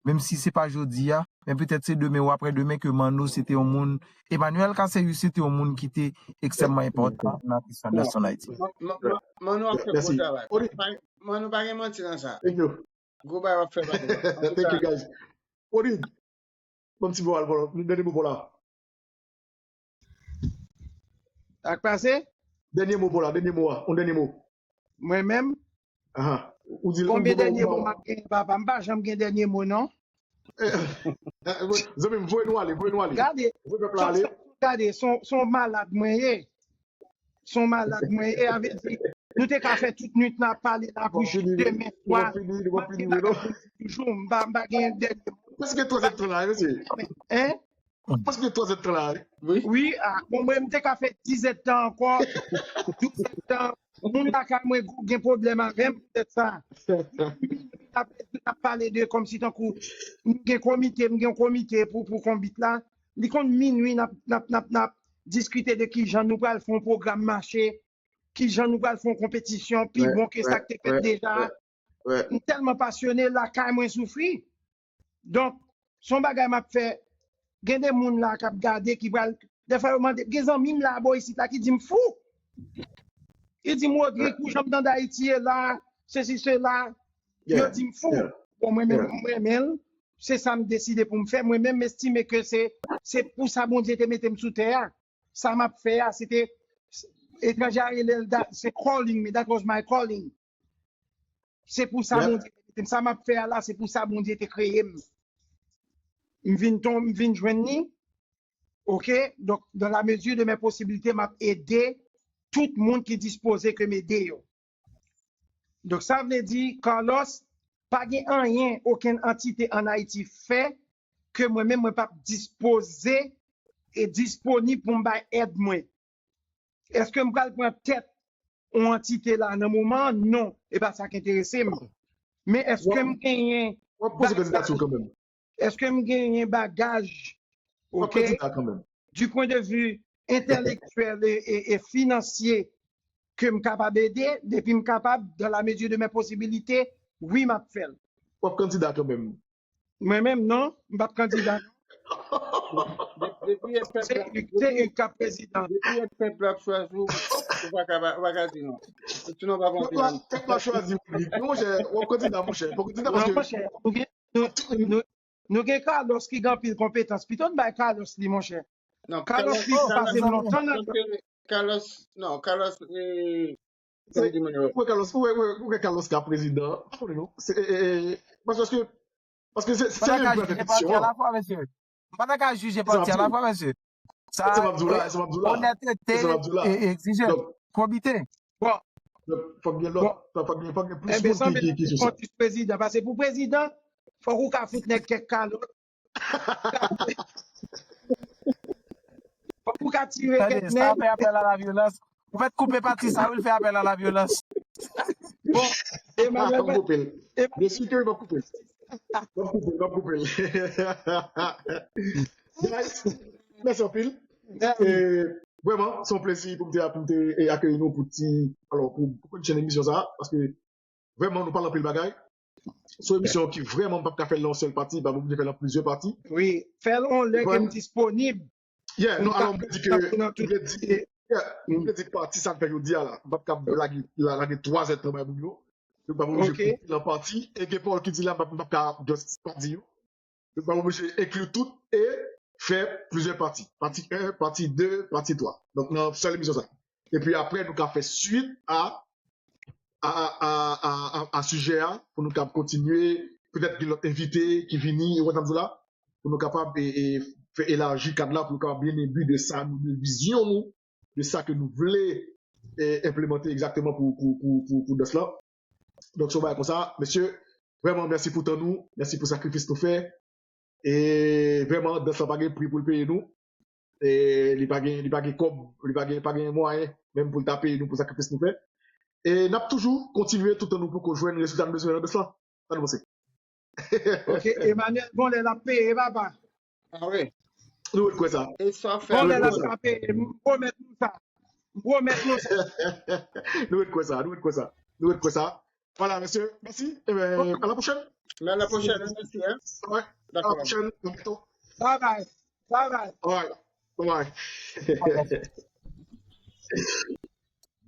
menm si se pa jodi a, men petèt se demen ou aprè demen, ke Manno se te yon moun, Emmanuel Caceus se te yon moun ki te ekstrèmman enpòtan nan kesyon dans an Ayiti. Manno ap fè bon travay. Manno pa gen manti nan sa. Gwo bagay w ap fè, Manno. Thank you, guys. Odid, bon ti mo al, bon, dènye mo pou la. Sa k pase? Dènye mo pou la, dènye mo a, yon dènye mo. Mwen menm? Aha. Ou di, konbyen dènye mo m ap genyen, papa? M pa janm gen dènye mo, non. Zanmi m, voye nou ale, voye nou ale. Gade, voye pèp la ale. Gade, se yon, se yon malad mwen ye. Se yon malad mwen ye, a vle di, nou te ka fè tout nuit n ap pale la pou jis demen swa. M pa ka toujou, m pa, m pa gen dènye mo. Prèske twazèdtan la, mesye. Hein? Prèske twazèdtan la, wi. Wi, a, bon, mwen, m te ka fè dizèdtan ankò, douzèdtan. Moun lakay mwen gen pwoblèm avè m poutèt sa. N ap, n ap pale de kòmsi tankou m gen komite, m gen yon komite pou, pou konbit la. Li konn minui, n ap, n ap, n ap, n ap diskite de kijan nou pral fè yon pwogram mache, kijan nou pral fè yon konpetisyon pi bon ke sa k te fèt deja. M tèlman pasyone, lakay mwen soufri. Donk, se yon bagay m ap fè. Gen de moun la k ap gade, ki pral, dèfwa yo mande, gen zanmi m la bò isit la ki di m fou. Li di m, Rodrigue, pou jan m tande Ayiti ye la, sesi, sela, yo di m fou. Bon, mwen menm, m renmen l. Se sa m deside pou m fè. Mwen menm, m estime ke se, se pou sa Bondye te mete m sou tè a. Sa m ap fè a, se te, etranje a rele l, that- se calling me, that was my calling. Se pou sa Bondye te mete m. Sa m ap fè a la, se pou sa Bondye te kreye m. M vin ton, m vin jwenn li. Oke? Donk, dans la mesure de mes possibilités, m ap ede tout moun ki dispoze ke m ede yo. Donk, sa vle di, Carlos, pa gen anyen, okenn antite ann Ayiti fè ke mwen menm, mwen p ap dispoze e disponib pou m bay èd mwen. Èske m pral pran tèt yon antite la nan moman an? Non, e pa sa k enterese m. Men èske m genyen bagaj? Èske m genyen bagaj, oke, du point de vue entèlektyèl e, e, e finansye ke m kapab ede? Depi m kapab, dans la mesure de mes possibilités, wi, m ap fè l. W ap kandida kanmenm? Mwen menm, non, m p ap kandida. Depi se Hugues k ap prezidan. Depi pèp la ap chwazi w, ou pa ka, ou pa ka di non. Sinon, pa Pèp la, pèp la chwazi w, Hugues. Monchè, w ap kandida, monchè. W ap kandida paske. Non, monchè, nou gen, nou, nou, nou gen Carlos ki gen anpil konpetans. Pito n bay Carlos li, monchè. Non, Carlos li pase m lontan nan. Carlos, non, Carlos, eh, Ou wè Carlos, ou wè, ou wè, ou wè Carlos ka prezidan. Pa konnen non. Se, e, e, e, paske, paske, paske se, se li ki pran petisyon an. M pa ta ka jije pati a la fwa, mesye. Sa, onètete egzije. Probité. Bon. Fòk gen lòt, fòk gen, fòk gen plis moun ki, ki, ki sou sa. Prezidan, paske pou prezidan, fòk ou ka fout nèg kèk kalòt. Fòk ou ka tire kèk nèg. Sa fè apèl a la vyolans. Ou mèt koupe pati sa, wi, l fè apèl a la vyolans. Bon, Emmanuel, m ap koupe l. Byen si ke m ap koupe l. M ap koupe l, m ap koupe l. Guys, mèsi anpil. E, vrèman, se yon plezi pou m te, pou m te, e, akeyi nou pou ti, alò, pou, pou kontinye emisyon sa, paske vrèman, nou pale anpil bagay. Se yon emisyon ki vrèman m p ap ka fè l nan yon sèl pati, m pa oblije fè l nan plizyè pati. Wi, fè l yon lè ke m disponib. Yeah, non, alò, m vle di ke, m vle di, yeah, m vle di pati sa n fè jodi a la. M p ap ka lage, la, lage twa zè tan bay moun yo. Nou p ap oblije koupe l an pati. E gen pawòl ki di la, m p ap, m p ap ka just pa di yo. Nou pa oblije enkli tout e fè plizyè pati. Pati en, pati de, pati twa. Donk, nan sèl emisyon sa. Epi apre, nou ka fè swit a, a, a sijè a, pou nou ka kontinye, petèt gen lòt envite ki vini, ou konprann sa m di w la, pou nou kapab, e, e, fè elaji kad la, pou nou kapab byen enbi de sa nou, de vizyon nou, de sa ke nou vle, e, enplemante egzakteman pou, pou, pou, pou, pou dans lan. Donk, se yon bagay konsa, mesye, vrèman, mèsi pou tan nou, mèsi pou sakrifis nou fè. E vrèman, dans lan pa gen pri pou l peye nou. E li pa gen, li pa gen kòb, li pa gen, pa gen mwayen, menm pou l ta peye nou pou sakrifis nou fè. E n ap toujou kontinye toutan nou poko jwenn rezilta n bezwen nan dans lan. Sa nou panse? Ok, Emmanuel, bon, lè l ap peye, papa. Ah wi. Nou ret kwè sa. E sa fè. Bon, lè l ap peye, m pwomèt nou sa. M pwomèt nou sa. Nou ret kwè sa, nou ret kwè sa. Nou ret kwè sa. Vwala, mesye, mèsi. Ebyen, a la pwochèn. Men a la pwochèn, mèsi, hein. Wi, a la pwochèn, a byento. Bye bye. Bye bye. Alright. Bye bye.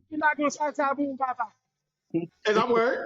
Ki lagon sa, sa pou ou, papa? E sa mwen, wi.